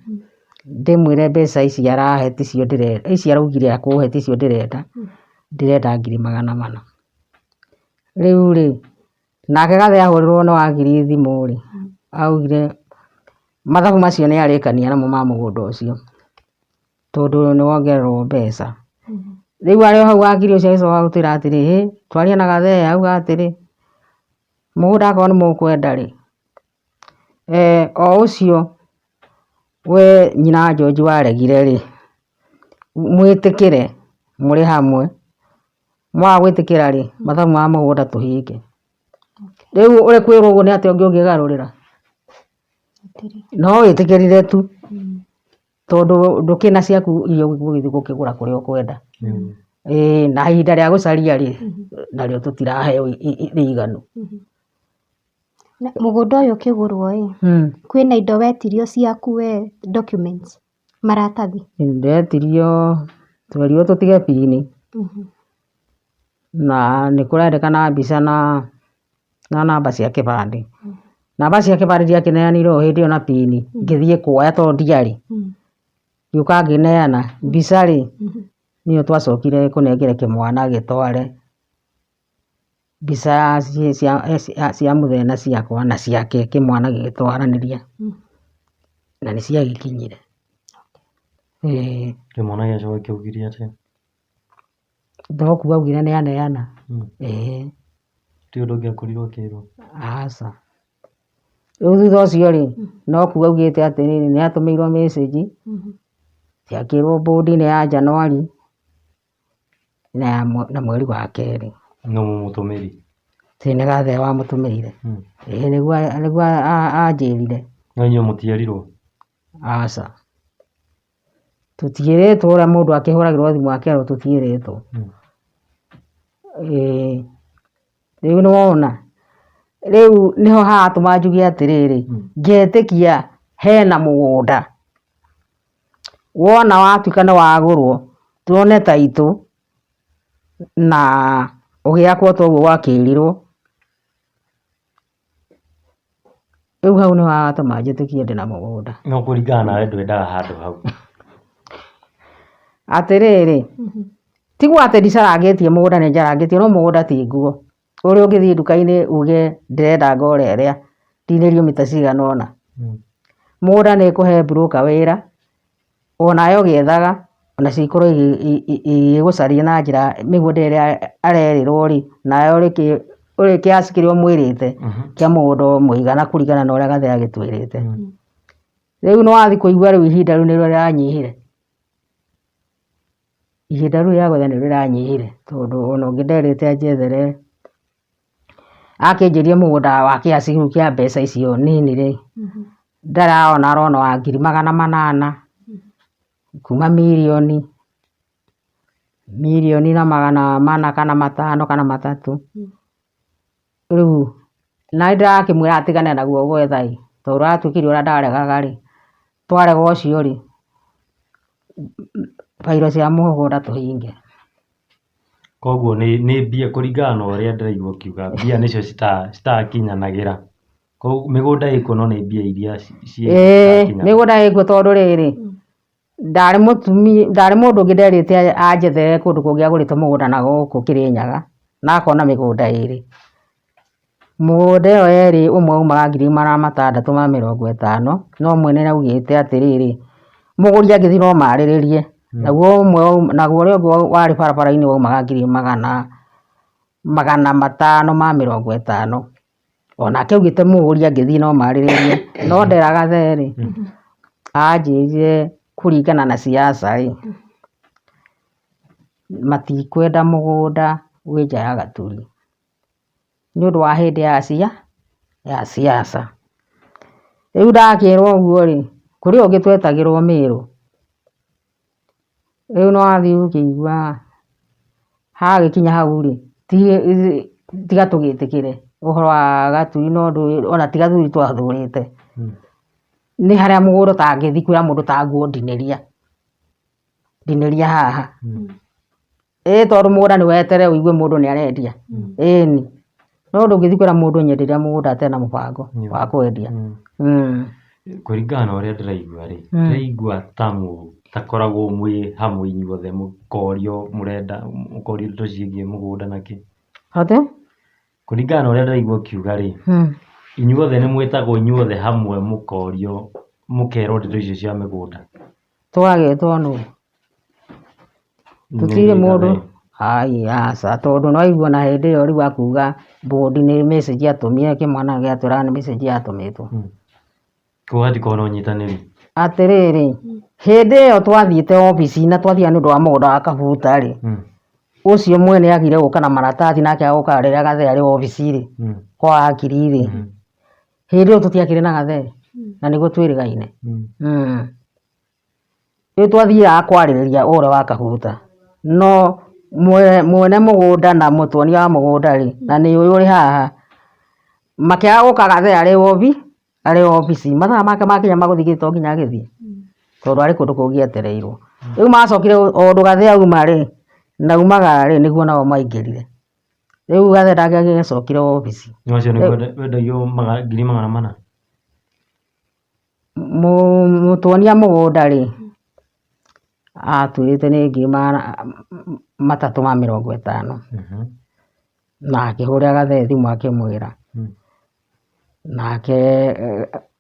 ndĩmwĩre mbeca ici arahe ticio ndĩrenda, ici araugire akũhe ticio ndĩrenda, ndĩrenda ngiri magana mana. Rĩu rĩ, nake Gathee ahũrĩrwo nĩ wakiri thimũ rĩ, augire mathabu macio nĩ arĩkania namo ma mũgũnda ũcio. Tondũ nĩ wongererwo mbeca. Rĩu arĩ o hau wakiri ũcio agĩcoka gũtwĩra atĩrĩ, hĩ twaria na Gathee auga atĩrĩ, mũgũnda akorwo nĩ mũkwenda rĩ, o ũcio we nyina wa George waregire rĩ, mwĩtĩkĩre mũrĩ hamwe, mwaga gwĩtĩkĩra rĩ, mathabu ma mũgũnda tũhinge. Rĩu ũrĩ kwĩrwo ũguo nĩ atĩa ũngĩ ũngĩgarũrĩra? No wĩtĩkĩrire tu. Tondũ ndũkĩrĩ na ciaku iria ũgũgĩthiĩ gũkĩgũra kũrĩa ũkwenda. Ĩĩ na ihinda rĩa gũcaria rĩ, narĩo tũtiraheo rĩiganu. Mũgũnda ũyũ ũkĩgũrwo ĩ, kwĩna indo wetirio ciaku we documents, maratathi? Ndetirio, twerirwo tũtige pin, na nĩ kũrendekana mbica na namba cia kĩbandĩ. Namba cia kĩbandĩ ndiakĩneanire o hĩndĩ ĩyo na pini, ngĩthiĩ kuoya tondũ ndiarĩ. Ngĩũka ngĩneana, mbica rĩ, nĩyo twacokire kũnengera kĩmwana gĩtware mbica cia mũthee na ciakwa na ciake kĩmwana gĩgĩtwaranĩria na nĩ ciagĩkinyire. Ĩĩ. Kĩmwana gĩacoka kĩaugire atĩa? No kuga augire nĩ aneana. Ĩĩ. Ti ũndũ ũngĩ akorirwo akĩrwo? Aca. Rĩu thutha ũcio rĩ, no kuga augĩte atĩrĩrĩ, nĩ atũmĩirwo message, akĩrwo bũndi nĩ ya January na mweri wa kerĩ. Nũ mũmũtũmĩri? Ĩ nĩ Gathee wamũtũmĩire. Ĩĩ nĩguo anjĩrire. No inyuĩ mũtierirwo? Aca. Tũtiĩrĩtwo ũrĩa mũndũ akĩhũragĩrwo thimũ akerwo tũtiĩrĩtwo. Ĩĩ rĩu nĩ wona, rĩu nĩho haratũma njuge atĩrĩrĩ, ngetĩkia hena mũgũnda, wona watuĩka nĩ wagũrwo, tuone taitũ na ũgĩakwo ta ũguo gwakĩrirwo. Rĩu hau nĩho haratũma njĩtĩkie ndĩna mũgũnda. No kũringana nawe ndwendaga handũ hau. Atĩrĩrĩ, tiguo atĩ ndicarangĩtie mũgũnda nĩ njarangĩtie no mũgũnda ti nguo. Ũrĩa ũngĩthiĩ nduka-inĩ uge ndĩrenda ngora ĩrĩa ndinĩrio mita cigana ũna. Mũgũnda nĩ kũhe broker wĩra, onawe ũgĩethaga onacio ikorwo igĩgũcaria na njĩra mĩgũnda ĩrĩa arerĩrwo rĩ, nawe ũrĩ kĩasi kĩrĩa ũmwĩrĩte kĩa mũgũnda mũigana kũringana na ũrĩa Gathee agĩtwĩrĩte. Rĩu nĩ wathiĩ kũigua rĩu ihinda rĩu nĩrĩo rĩranyihire, ihinda rĩu rĩa gwetha nĩrĩo rĩranyihire tondũ ona ũngĩ nderĩte anjethere akĩnjĩria mũgũnda wa kĩasi kĩu kĩa mbeca icio nini rĩ, ndaraona arona wa ngiri magana manana, kuma mirioni, mirioni na magana mana kana matano kana matatũ. Rĩu na nĩ ndĩrakĩmwĩra atigane naguo gwetha ĩ, tondũ aratuĩkire ũrĩa ndaregaga rĩ, twarega ũcio rĩ, bairo cia mũgũnda tũhinge. Koguo nĩ mbia kũringana na ũrĩa ndĩraigua ũkiuga mbia nĩcio citakinyanagĩra. Koguo mĩgũnda ĩkuo no nĩ mbia iria Ĩĩ mĩgũnda ĩkuo tondũ rĩrĩ, ndarĩ mũtumia ndarĩ mũndũ ũngĩ nderĩte anjethere kũndũ kũngĩ agũrĩte mũgũnda na gũkũ Kĩrĩnyaga, na akona mĩgũnda ĩrĩ. Mĩgũnda ĩyo yerĩ ũmwe aumaga ngiri magana matandatũ ma mĩrongo ĩtano, no mwene nĩ augĩte atĩrĩrĩ, mũgũri angĩthiĩ no marĩrĩrie, naguo ũmwe naguo ũrĩa ũngĩ warĩ barabara-inĩ waumaga ngiri magana matano ma mĩrongo ĩtano. Onake augĩte mũgũri angĩthiĩ no marĩrĩrie, no nderaga therĩ, anjĩrire kũringana na siasa rĩ, matikwenda mũgũnda wĩ nja ya Gaturi. Nĩ ũndũ wa hĩndĩ ya siasa. Rĩu ndakĩrwo ũguo rĩ, kũrĩ ũngĩ twetagĩrwo Mĩrũ. Rĩu nĩ wathiĩ ũkĩigua hagĩkinya hau rĩ, tiga tũgĩtĩkĩre ũhoro wa Gatui na ũndũ ona ti Gatui twathurĩte. Nĩ harĩa mũgũnda ũtangĩthiĩ kwĩra mũndũ ta nguo ndinĩria, ndinĩria haha. Ĩĩ tondũ mũgũnda nĩ weterere ũigue mũndũ nĩ arendia, ĩni. No ndũngĩthiĩ kwĩra mũndũ nyenderia mũgũnda atarĩ na mũbango wa kwendia. Kũringana na ũrĩa ndĩraigua rĩ, ndĩraigua ta mũtakoragwo mwĩ hamwe inyuothe mũkorio mũrenda, mũkorio ndeto ciĩgiĩ mũgũnda na kĩ. Atĩ? Kũringana na ũrĩa ndĩraigua ũkiuga rĩ, inyuothe nĩ mwĩtagwo inyuothe hamwe mũkorio, mũkerwo ndeto icio cia mĩgũnda. Tũgagetwo nũ? Tũtirĩ mũndũ ai aca tondũ nĩ waigua ona hĩndĩ ĩyo rĩu akuga board nĩ message atũmire kĩmwana gĩatwĩraga nĩ message yatũmĩtwo. Koguo hatikoragwo na ũnyitanĩri. Atĩrĩrĩ, hĩndĩ ĩyo twathiĩte obici na twathiaga nĩ ũndũ wa mũgũnda wa Kabuta rĩ, ũcio mwene agire gũka na maratathi nake agoka rĩrĩa Gathee arĩ obici rĩ, kwa wakiri rĩ, hĩndĩ ĩyo tũtiakĩrĩ na Gathee na nĩguo twĩrĩgaine. Rĩu twathiaga kwarĩrĩria ũhoro wa kahuta, no mwene mũgũnda na mũtuonia wa mũgũnda rĩ, na nĩ ũyũ ũrĩ haha, makĩaga gũka Gathee arĩ obici, mathaa make makinya ma gũthiĩ to nginya agĩthiĩ, tondũ arĩ kũndũ kũngĩ etereirwo. Rĩu macokire o ũndũ Gathee auma rĩ, na aumagara rĩ, nĩguo nao maingĩrire. Rĩu gathe ndangĩagĩcokire obici. Nĩ wacio nĩ wendagio 400,000? Mũtuonia mũgũnda rĩ, atwĩrĩte nĩ 350,000. Na akĩhũrĩra Gathee thimũ akĩmwĩra. Nake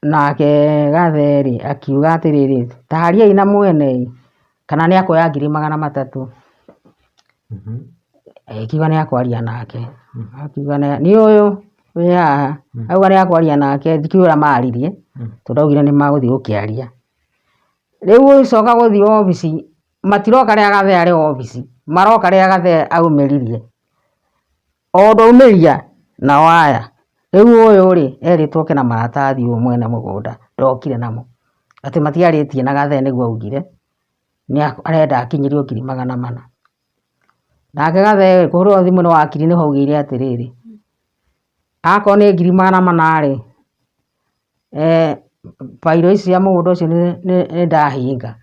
nake Gathee rĩ, akiuga atĩrĩrĩ, ta ariai na mwene ĩ, kana nĩ akuoya 300,000. Akiuga nĩ akwaria nake. Akiuga nĩ ũyũ wĩ haha, auga nĩ akwaria nake, ndikĩũĩ ũrĩa maririe, tondũ augire nĩ magũthiĩ gũkĩaria. Rĩu gũcoka gũthiĩ obici, matiroka rĩrĩa Gathee arĩ obici, maroka rĩrĩa Gathee aumĩririe. O ũndũ aumĩria, nao aya. Rĩu ũyũ rĩ, erĩtwo oke na maratathi ũyũ mwene mũgũnda, ndokire namo. Atĩ matiarĩtie na Gathee nĩguo augire, nĩ arenda akinyĩrio 400,000. Nake Gathee kũhũrĩrwo thimũ nĩ wakiri nĩho augire atĩrĩrĩ, akorwo nĩ 400,000 rĩ, bairo ici cia mũgũnda ũcio nĩ ndahinga.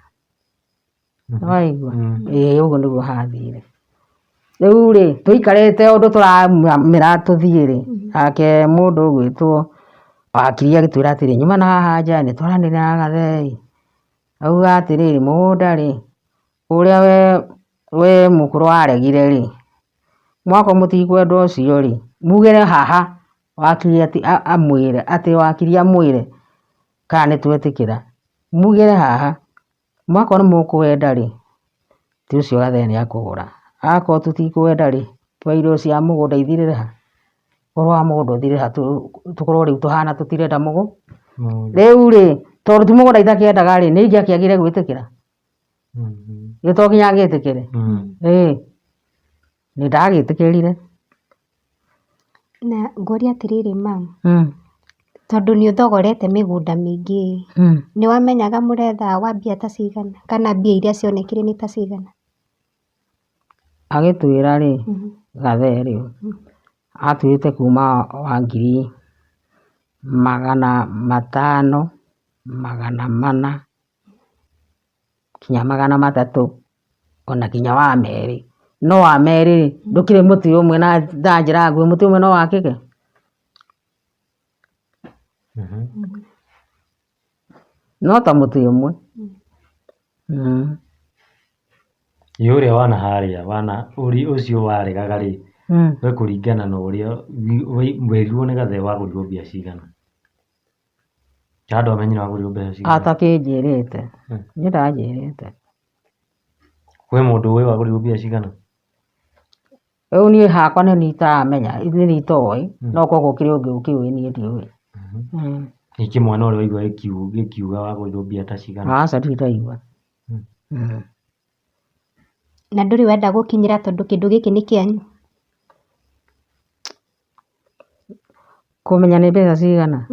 Nĩwaigua? Ĩĩ ũguo nĩguo hathire. Rĩu rĩ, tũikarĩte ũndũ tũramĩra tũthiĩ rĩ, nake mũndũ ũgwĩtwo wakiri agĩtwĩra atĩrĩ, nyuma na haha nja nĩ twaranĩria na Gathee ĩ, auga atĩrĩrĩ, mũgũnda rĩ, ũrĩa we mũkũrũ waregire rĩ, mwakorwo mũtikwenda ũcio rĩ, mugĩre haha wakiri amwĩre, atĩ wakiri amwĩre kana nĩ twetĩkĩra, mugĩre haha. Mwakorwo nĩ mũkũwenda rĩ, ti ũcio Gathee nĩ akũgũra, akorwo tũtikũwenda rĩ, bairo cia mũgũnda ithirĩre ha? Ũhoro wa mũgũnda ũthirĩre ha tũkorwo rĩu tũhana tũtirenda mũgũnda? Rĩu rĩ, tondũ ti mũgũnda itakĩendaga rĩ, nĩ ingĩakĩagire gwĩtĩkĩra? Nĩ to nginya ngĩtĩkĩre? Ĩĩ, nĩ ndagĩtĩkĩrire. Na ngũrie atĩrĩrĩ ma'am, tondũ nĩ ũthogorete mĩgũnda mĩingĩ ĩ, nĩ wamenyaga mũretha wa mbia ta cigana kana mbia iria cionekire nĩ ta cigana? Agĩtwĩra rĩ, Gathee rĩ, atwĩrĩte kuma wa 500,000, 400 nginya 300 ona nginya wa merĩ. No wa merĩ rĩ, ndũkĩrĩ mũtĩ ũmwe na njĩra nguhĩ, mũtĩ ũmwe no wakĩke? No ta mũtĩ ũmwe. Ĩ ũrĩa wana harĩa wana ũcio waregaga rĩ, we kũringana na ũrĩa werirwo nĩ Gathee wagũrirwo mbia cigana? Kana ndwamenyire wagũrirwo mbeca cigana? Atakĩnjĩrĩte, niĩ ndanjĩrĩte. Kwĩ mũndũ ũĩ wagũrirwo mbia cigana? Rĩu niĩ hakwa nĩ niĩ itaramenya, nĩ niĩ itoĩ, no korwo gũkĩrĩ ũngĩ ũkĩũĩ niĩ ndiũĩ. Ningĩ mwana ũrĩa waigua gĩkiuga wagũrirwo mbia ta cigana? Aca ndirĩ ndaigua. Na ndũrĩ wenda gũkinyĩra tondũ kĩndũ gĩkĩ nĩ kĩanyu? Kũmenya nĩ mbeca cigana?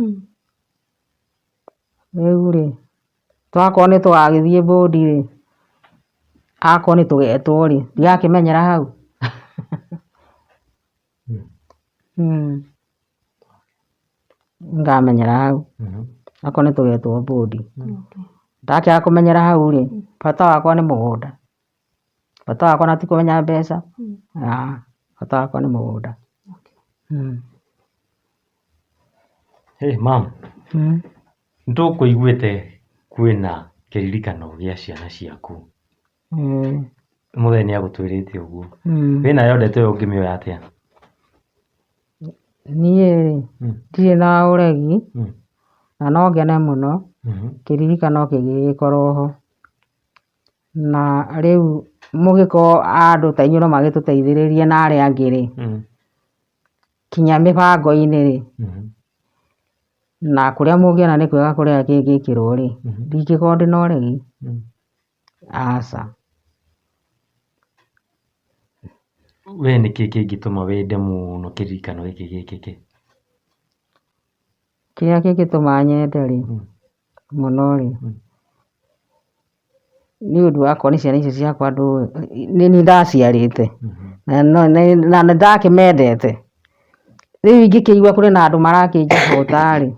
Rĩu rĩ, twakorwo nĩ tũgagĩthiĩ mbũndi rĩ, akorwo nĩ tũgetwo rĩ, ndigakĩmenyera hau? Nĩngamenyera hau, akorwo nĩ tũgetwo mbũndi. Ndakĩaga kũmenyera hau rĩ, bata wakwa nĩ mũgũnda. Bata wakwa na ti kũmenya mbeca, bata wakwa nĩ mũgũnda. Hey, ma'am, nĩ tũkũiguĩte kwĩna kĩririkano gĩa ciana ciaku. Mũthee nĩ agũtwĩrĩte ũguo. Wĩnayo ndeto ĩyo ũngĩmĩoya atĩa? Niĩ rĩ, ndirĩ na ũregi, na no ngene mũno kĩririkano kĩngĩgĩkorwo ho. Na rĩu mũgĩkorwo andũ ta inyuĩ no magĩtũteithĩrĩrie na arĩa angĩ rĩ, kinya mĩbango-inĩ rĩ, na kũrĩa mũngĩona nĩ kwega kũrĩa kĩngĩkĩrwo rĩ, ndingĩkorwo ndĩna ũregi, aca. We nĩkĩ kĩngĩtũma wende mũno kĩririkano gĩkĩ gĩkĩke? Kĩrĩa kĩngĩtũma nyende rĩ, mũno rĩ, nĩ ũndũ akorwo nĩ ciana icio ciakwa nĩ niĩ ndaciarĩte, na nĩ ndakĩmendete, rĩu ingĩkĩigua kũrĩ na andũ marakĩnjibũta rĩ,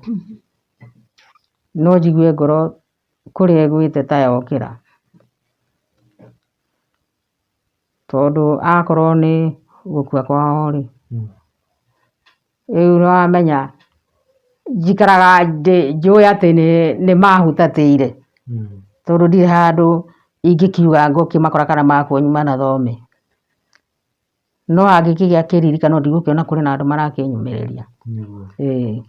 no njigue ngoro kũrĩa ĩgwĩte ta yokĩra. Tondũ akorwo nĩ gũkua kwao rĩ, Rĩu nĩwamenya njikaraga njũĩ atĩ nĩ mahutatĩire, tondũ ndirĩ handũ ingĩkiuga ngũkĩmakora kana makua nyuma na thome. No hangĩkĩgĩa kĩririkano ndigũkĩona kũrĩ na andũ marakĩnyũmĩrĩria. Ĩĩ.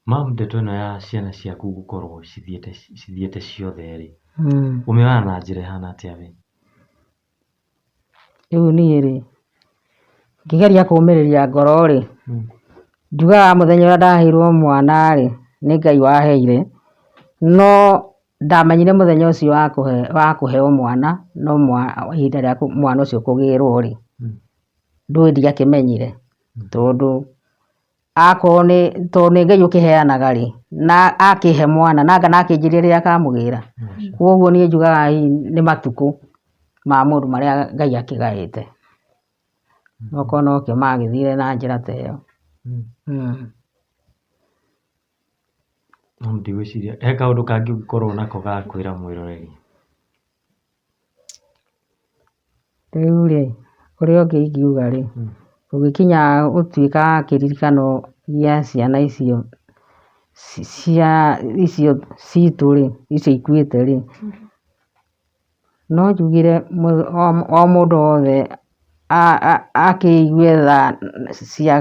Mam, ndeto ĩno ya ciana ciaku gũkorwo cithiĩte cithiĩte ciothe rĩ, ũmĩoyaga na njĩra ĩhana atĩa we? Rĩu niĩ rĩ, ngĩgeria kũmĩrĩria ngoro rĩ, njugaga mũthenya ũrĩa ndaheirwo mwana rĩ, nĩ Ngai waheire, no ndamenyire mũthenya ũcio wa kũheo mwana, no ihinda rĩa mwana ũcio kũgĩrwo rĩ, ndũĩ ndiakĩmenyire, tondũ akorwo nĩ tondũ nĩ Ngai ũkĩheanaga rĩ, na akĩhe mwana na anga akĩnjĩrire rĩrĩa akamũgĩra, koguo niĩ njugaga hihi nĩ matukũ ma mũndũ marĩa Ngai akĩgaĩte, okorwo nokĩo magĩthire na njĩra ta ĩyo. No ndigwĩciria he kaũndũ kangĩ ũngĩkorwo nako ga kwĩra mwĩroreri. Rĩu rĩ, ũrĩa ũngĩ ingiuga rĩ, gũgĩkinya gũtuĩka kĩririkano gĩa ciana icio cia icio citũ rĩ, icio ikuĩte rĩ, no njugire o mũndũ wothe akĩigue tha cia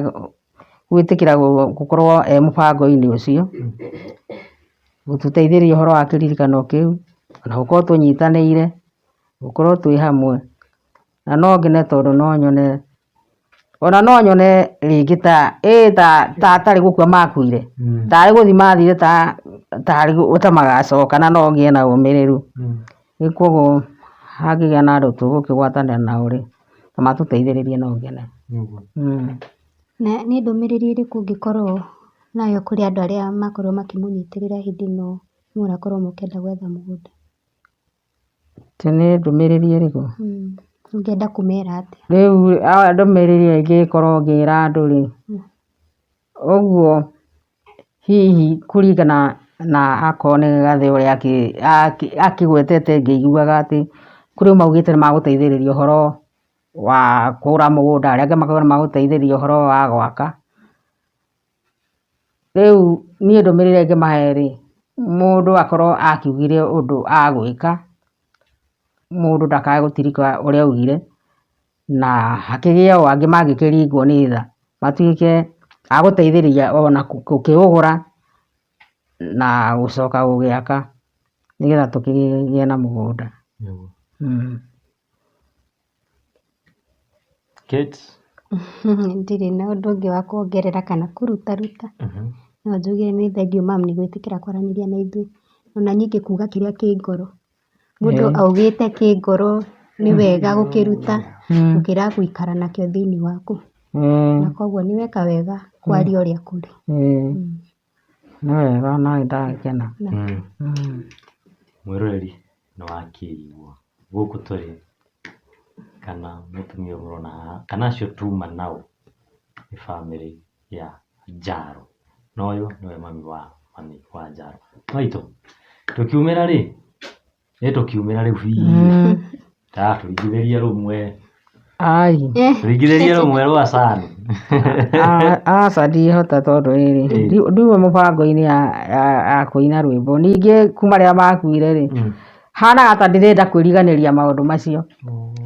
gwĩtĩkĩra gũkorwo e mũbango-inĩ ũcio, gũtũteithĩrĩria ũhoro wa kĩririkano kĩu, na gũkorwo tũnyitanĩire, gũkorwo twĩ hamwe, na no ngene tondũ no nyone, ona no nyone rĩngĩ ta ĩ ta atarĩ gũkua makuire, tarĩ gũthiĩ mathire tarĩ ta magacoka na no ngĩe na ũmĩrĩru. Rĩu koguo hangĩgĩa na andũ tũgũkĩgwatanĩra nao rĩ, na matũteithĩrĩrie no ngene. Na nĩ ndũmĩrĩri ĩrĩkũ ũngĩkorwo nayo kũrĩ andũ arĩa makorwo makĩmũnyitĩrĩra hĩndĩ ĩno mũrakorwo mũkĩenda gwetha mũgũnda? Atĩ nĩ ndũmĩrĩri ĩrĩkũ? Ũngĩenda kũmera atĩa? Rĩu ndũmĩrĩri ĩrĩa ingĩkorwo ngĩra andũ rĩ, ũguo hihi kũringana na akorwo nĩ Gathĩ ũrĩa akĩgwetete ngĩiguaga atĩ kũrĩ maugĩte nĩ magũteithĩrĩria ũhoro wa kũgũra mũgũnda, arĩa angĩ makauga nĩ magũteithĩrĩria ũhoro wa gwaka. Rĩu niĩ ndũmĩrĩri ĩrĩa ingĩmahe rĩ, mũndũ akorwo akiugire ũndũ agwĩka, mũndũ ndakae gũtirika ũrĩa augire, na hakĩgĩe o angĩ mangĩkĩringwo nĩ tha, matuĩke a gũteithĩrĩria ona gũkĩũgũra na gũcoka gũgĩaka, nĩgetha tũkĩgĩe na mũgũnda. Kate? Ndirĩ na ũndũ ũngĩ wa kuongerera kana kũrutaruta. No njuge nĩ thengiũ ma'am nĩ gwĩtĩkĩra kwaranĩria na ithuĩ. Ona niĩ ngĩkuga kĩrĩa kĩ ngoro. Mũndũ augĩte kĩ ngoro nĩ wega gũkĩruta gũkĩra gũikara nakĩo thĩinĩ waku. Na koguo nĩ weka wega kwaria ũrĩa kũrĩ. Nĩ wega na nĩndagĩkena. Mwĩroreri nĩ wakĩigua gũkũ tũrĩ kana mũtumia ũyũ mũrona haha kana acio tuma nao nĩ bamĩrĩ ya Njaro. Na ũyũ nĩwe mami wa mami wa Njaro. Maitũ, tũkiumĩra rĩ, Nĩ tũkiumĩra rĩu biũ. Tũringithĩrie rũmwe. Ai. Tũringithĩrie rũmwe rwa cani. Aca ndingĩhota tondũ rĩrĩ, ndiuma mũbango-inĩ ya kũina rwĩmbo. Ningĩ kuma rĩrĩa makuire rĩ, hanaga ta ndĩrenda kwĩriganĩria maũndũ macio.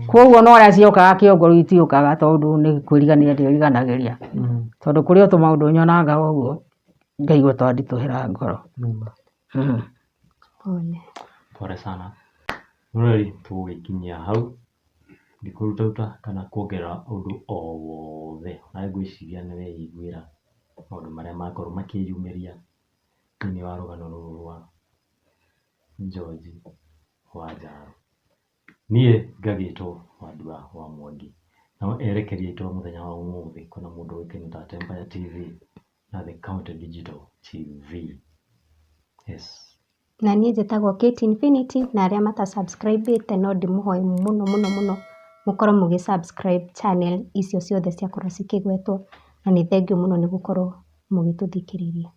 Koguo ona ũrĩa ciokaga kĩongo rĩu itiũkaga tondũ nĩ kwĩriganĩria ndĩriganagĩria. Tondũ kũrĩ o tũmaũndũ nyonaga ũguo, ngaigua twanditũhĩra ngoro. Pole. Pole sana. Mwĩroreri tũgũgĩkinyia hau, ndikũrutaruta kana kuongerera ũndũ o wothe, na ngwĩciria nĩ weiguĩra maũndũ marĩa makorwo makĩyumĩria thĩinĩ wa rũgano rũrũ rwa George Wanjaro. Niĩ ngagĩtwo Wandua wa Mwangi. Nao erekeri aitũ a mũthenya wa ũmũthĩ kwĩna mũndũ ũĩkaine ta Empire TV na The County Digital TV. Yes. Na niĩ njĩtagwo Kate Infinity na arĩa mata subscribe ĩte no ndĩmũhoe mũno mũno mũno mũkorwo mũgĩ subscribe channel icio ciothe ciakorwo cikĩgwetwo na nĩ thengiũ mũno nĩ gũkorwo mũgĩtũthikĩrĩria.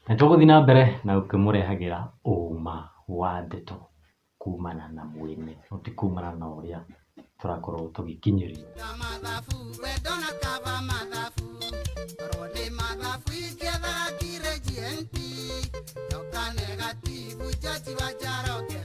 Na tũgũthiĩ na mbere na gũkĩmũrehagĩra ũma wa ndeto kumana na mwene, no ti kumana na ũrĩa tũrakorwo tũgĩkinyĩrio. Mathabu wendo na kaba mathabu korwo nĩ mathabu ingĩethaga ngirĩ GNT nyoka negatibu jaji wa Njoroge.